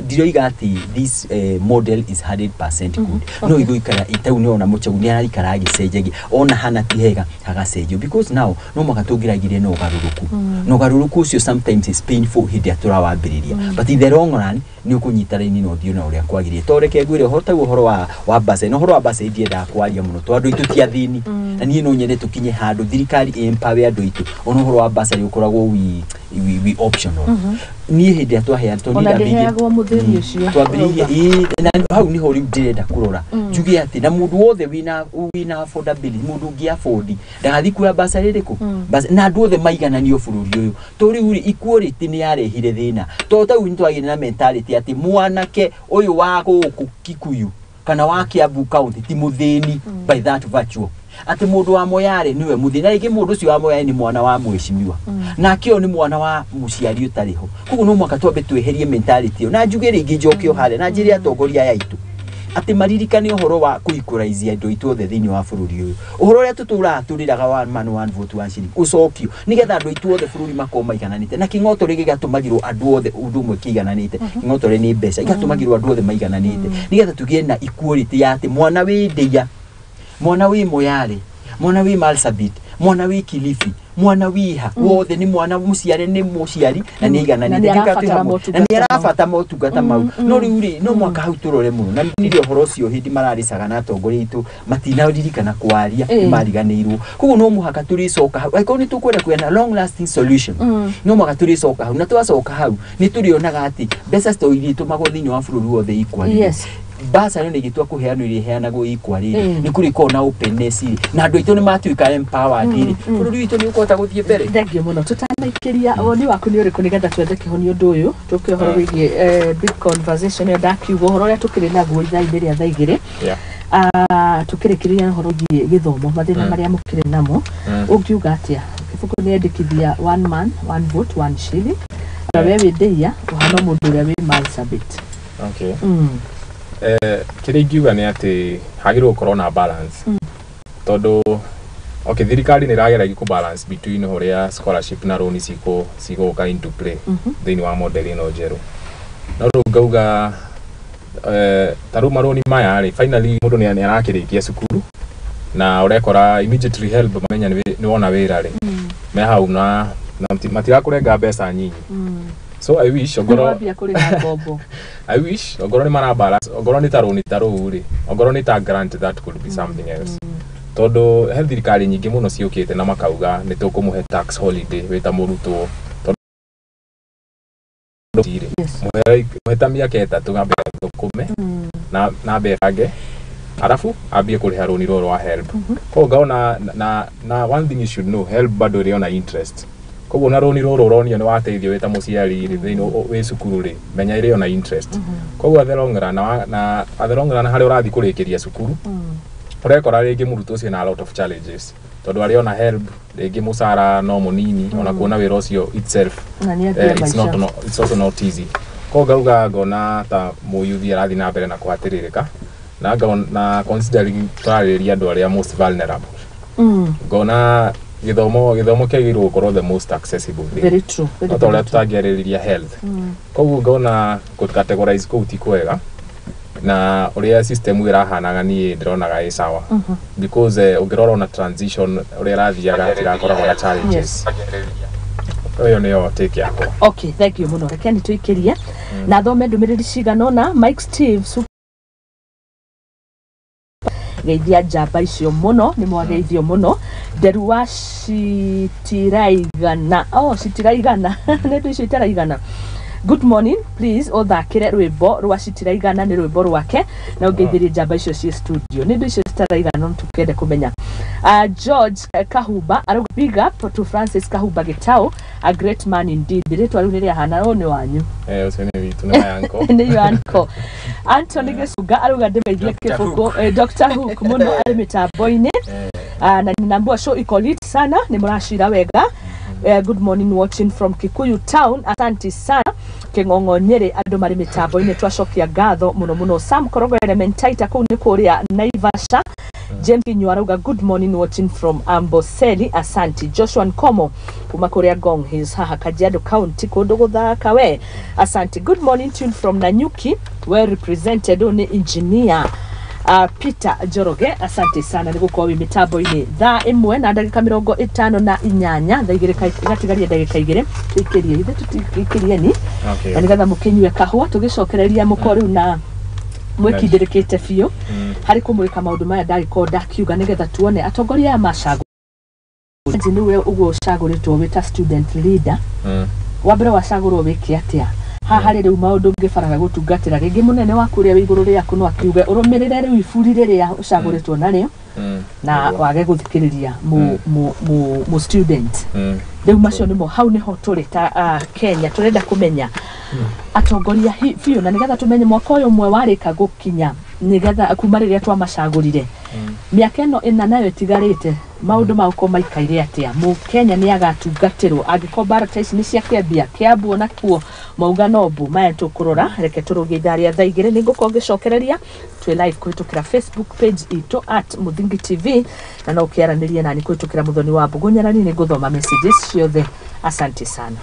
ndiroiga ati this model is 100% good no iguikara itau ni ona muchau ni araikara agicenjagia ona hana ti hega hagacenjio because now no mwaka tungiragirie no garuruku no garuruku ucio sometimes is painful hindi turawambiriria but in the long run ni ukunyita raini no thio na uria kwagirire to reke ngwire uhoro uhoro wa base no uhoro wa base ndiendaga kwaria muno to andu itu ti athini na nie no nyende tukinye handu thirikari empower andu itu ona uhoro wa basari ukoragwo wi optional nie hindi atwaheana to ni ndaheagwo muthini ucio twambiririe na hau niho riu ndirenda kurora njuge ati na mundu wothe wina affordability mundu ungi afford ndagathi kuoya basari iriku na andu othe maigananio bururi uyu to riu ri equality ni yarehire thina to tau ni twagire na mentality ati mwanake uyu wa guku Kikuyu kana wa Kiambu county ti muthini by that virtue ati mundu wa Moyale niwe muthini na ringi mundu ucio wa Moyale ni mwana wa mweshimiwa nake uyu ni mwana wa muciari utari ho koguo no mwaka twambe tweherie mentality iyo na njuge ringi njoke hare na njire atongoria aya aitu ati maririkane uhoro wa kuikuraizia andu aitu othe thiini wa bururi uyu uhoro uria tuturaga turiraga one man one vote one shilling ucokio nigetha andu aitu othe bururi makorwo maigananite na king'otore gigatumagirwo andu othe undu umwe kiigananite king'otore ni mbeca igatumagirwo andu othe maigananite nigetha tugie na equality ya ati mwana wi Ndeia mwana wi Moyale Mwana wĩ Marsabit, mwana wĩ Kilifi, mwana wĩ ha wothe nĩ mwana mũciare nĩ mũciari na nĩ aigananĩte. Na nĩ Nĩkĩo twĩ arabatara hamwe. Na motungata nĩ mau. Arabata motungata mau. No rĩu rĩ, no mwaka hau tũrore mũno na nire ũhoro ũcio hĩndĩ mararĩcaga na atongoria aitũ matinaririkana kwaria, nĩ mariganĩirwo. Koguo no mũhaka tũrĩcoka hau angĩkorwo nĩ tũkwenda kũgĩa na long lasting solution. No mũhaka tũrĩcoka hau, na twacoka hau nĩ tũrĩonaga atĩ mbeca to irĩtũmagwo thĩinĩ wa bũrũri wothe equally. Basarĩ nĩ igĩtua kũheanwo, irĩheanagwo equally rĩ, nĩ kũrĩkorwo na openness rĩ, na andũ aitũ nĩ matuĩka empowered rĩ, bũrũri witũ nĩ ũkũhota gũthiĩ mbere. Thengiũ mũno. Tũtanaikĩria, woni waku nĩ ũrĩkũ nĩgetha twethe kĩhonia ũndũ ũyũ, tũke ũhoro wĩgiĩ big conversation ĩyo ndakiuga, ũhoro ũrĩa tũkĩrĩ naguo ithaa-inĩ rĩa thaa 2? Ah, tũkĩrĩkĩrĩria ũhoro wĩgiĩ gĩthomo, mathĩna marĩa mũkĩrĩ namo, ũngiuga atĩa? Kĩbũkũ nĩ endekithia one man, one vote, one shilling, na we wĩ ndĩia ũhana mũndũ ũrĩa wĩ Marsabit. Okay. Kĩrĩa ingiuga nĩ atĩ hagĩrĩirwo gũkorwo na balance, tondũ okay, thirikari nĩ ĩrageragia kũ balance between ũrĩa scholarship na loan cigũka into play thĩinĩ wa model ĩno njerũ. No rĩu ngauga ta rĩu marũni maya rĩ, finally mũndũ nĩ arakĩrĩkia cukuru na ũrekora immediately HELB mamenya nĩ wona wĩra rĩ, me hau na matirakũrenga mbeca nyinyi. So I wish ongorwo wambia kũrĩha ngombo. I wish ongorwo nĩ mara balance, ongorwo nĩ ta rũni ta rũu rĩ, ongorwo nĩ ta grant, that could be something else, tondũ he thirikari nyingĩ mũno ciũkĩte na makauga nĩ tũkũmũhe tax holiday wĩ ta mũrutwo, tondũ rĩ mũhe ta mĩaka 3 ambe athũkũme na ambe abange, arabu ambie kũrĩha rũni rũrũ rwa HELB. Koguo ngaona na one thing you should know, HELB bado ĩrĩ ona interest. Koguo na rũni rũrũ ũronio nĩ wateithio wĩ ta mũciari rĩ, thĩinĩ wĩ cukuru rĩ, menya ĩrĩ ona interest. Koguo at the long run na at the long run harĩa ũrathiĩ kũrĩkĩria cukuru, ũrekora rĩngĩ mũrutwo ũcio na a lot of challenges, tondũ arĩ ona HELB, rĩngĩ mũcara no mũnini, ona kuona wĩra ũcio itself na nĩ ambia it's not, maica. no, it's also not easy. Koguo ngauga ngona ta mũyuthi arathiĩ na mbere na kũhatĩrĩrĩka, na na considering tũrarĩrĩria andũ arĩa most vulnerable, ngona gĩthomo kĩagĩrĩirwo gũkorwo the most accessible thing. Very true, very, no ta ũrĩa very true. Tũtangĩarĩrĩria health. Koguo ngona gũ categorize kũu ti kwega, na ũrĩa system ĩrahanaga niĩ ndĩronaga ĩ sawa, because ũngĩrora ona transition ũrĩa ĩrathiaga tirakoragwo na challenges. Ĩyo nĩyo take yakwa. Okay, thank you mũno. Reke nĩ tũikĩrie na thome ndũmĩrĩri cigana ũna. Mike Steve Super, geithia njamba icio mũno, nĩ mwageithio mũno. Nderu wa citiraigana, oh, citiraigana, nĩ ndũ icio itaraigana. Good morning, please ũthakĩre rwĩmbo rwa citiraigana, nĩ rwĩmbo rwake, na ũngeithĩrie njamba icio ciĩ studio. Nĩ ndũ icio citaraigana, no tũkende kũmenya. George Kahumba arauga big up to Francis Kahumba Gitau, a great man indeed. Rĩtwa rĩu nĩ rĩahana ũũ nĩ wanyu. Eh, ũcio nĩ witũ, nĩ my uncle. Nĩ your uncle. Anthony Gĩcunga arauga ndĩmeithie kĩbũkũ, Dr Hook mũno arĩ mĩtambo-inĩ. Na ninaambua show iko lit sana, nĩ mũracira wega. Good morning, watching from Kikuyu town, asante sana. Kĩng'ong'o Nyĩrĩ, andũ marĩ mĩtambo-inĩ, twacokia ngatho mũno mũno. Sam Korogo Elementaita kũu nĩ kũrĩa Naivasha. James Kinyua arauga good morning, watching from Amboseli, asante. Joshua Nkomo kuma kũrĩa Ngong Hills haha Kajiado County, kũndũ gũthaka we, asante. Good morning, tune from Nanyuki, well represented nĩ engineer Peter Njoroge, asante sana nĩ gũkorwo wĩ mĩtambo-inĩ. Thaa 1 na ndagĩka 58, thaa 2 gatigaria ndagĩka 2, tũikĩrie ithe tũtikĩrie ni na nĩgetha mũkĩnyue kahũa, tũgĩcokereria mũkorwo rĩu na mwĩkindĩrĩkĩte biũ harĩ kũmũrĩka maũndũ maya ndagĩkorwo ndakiuga, nĩgetha tuone atongoria aya macagũrĩtwo. Nĩwe ũguo ũcagũrĩtwo wĩ ta student leader wa mbere, wacagũrwo wĩke atĩa haha harĩ rĩu maũndũ ũngĩbaraga gũtungatĩra? Rĩngĩ mũnene waku ũrĩa wĩ igũrũ rĩaku no akiuge ũrũmĩrĩre rĩu iburi rĩrĩa ũcagũrĩtwo narĩo na wage gũthikĩrĩria mu student. Rĩu macio nĩmo hau nĩho tũrĩ ta Kenya, tũrenda kũmenya atongoria biũ, na nĩgetha tũmenye mwaka ũyũ ũmwe warĩka gũkinya, nĩgetha kuma rĩrĩa twamacagũrire, mĩaka ĩno ĩna nayo ĩtigarĩte, maũndũ magũkorwo maikaire atĩa? Mũkenya nĩ agatungatĩrwo angĩkorwo mbara ta ici nĩ ciakĩambia Kĩambu onakuo mauga nombu maya tũkũrora. Reke tũrũgie ithaa rĩa thaa 2, nĩ ngũkorwo ngĩcokereria twĩ live kũhĩtũkĩra Facebook page itũ @MuthingiTV, na no ũkĩaranĩrie nani kũhĩtũkĩra Mũthoni wa Mbũgũ Nyarani, nĩ ngũthoma messages ciothe. Asante sana.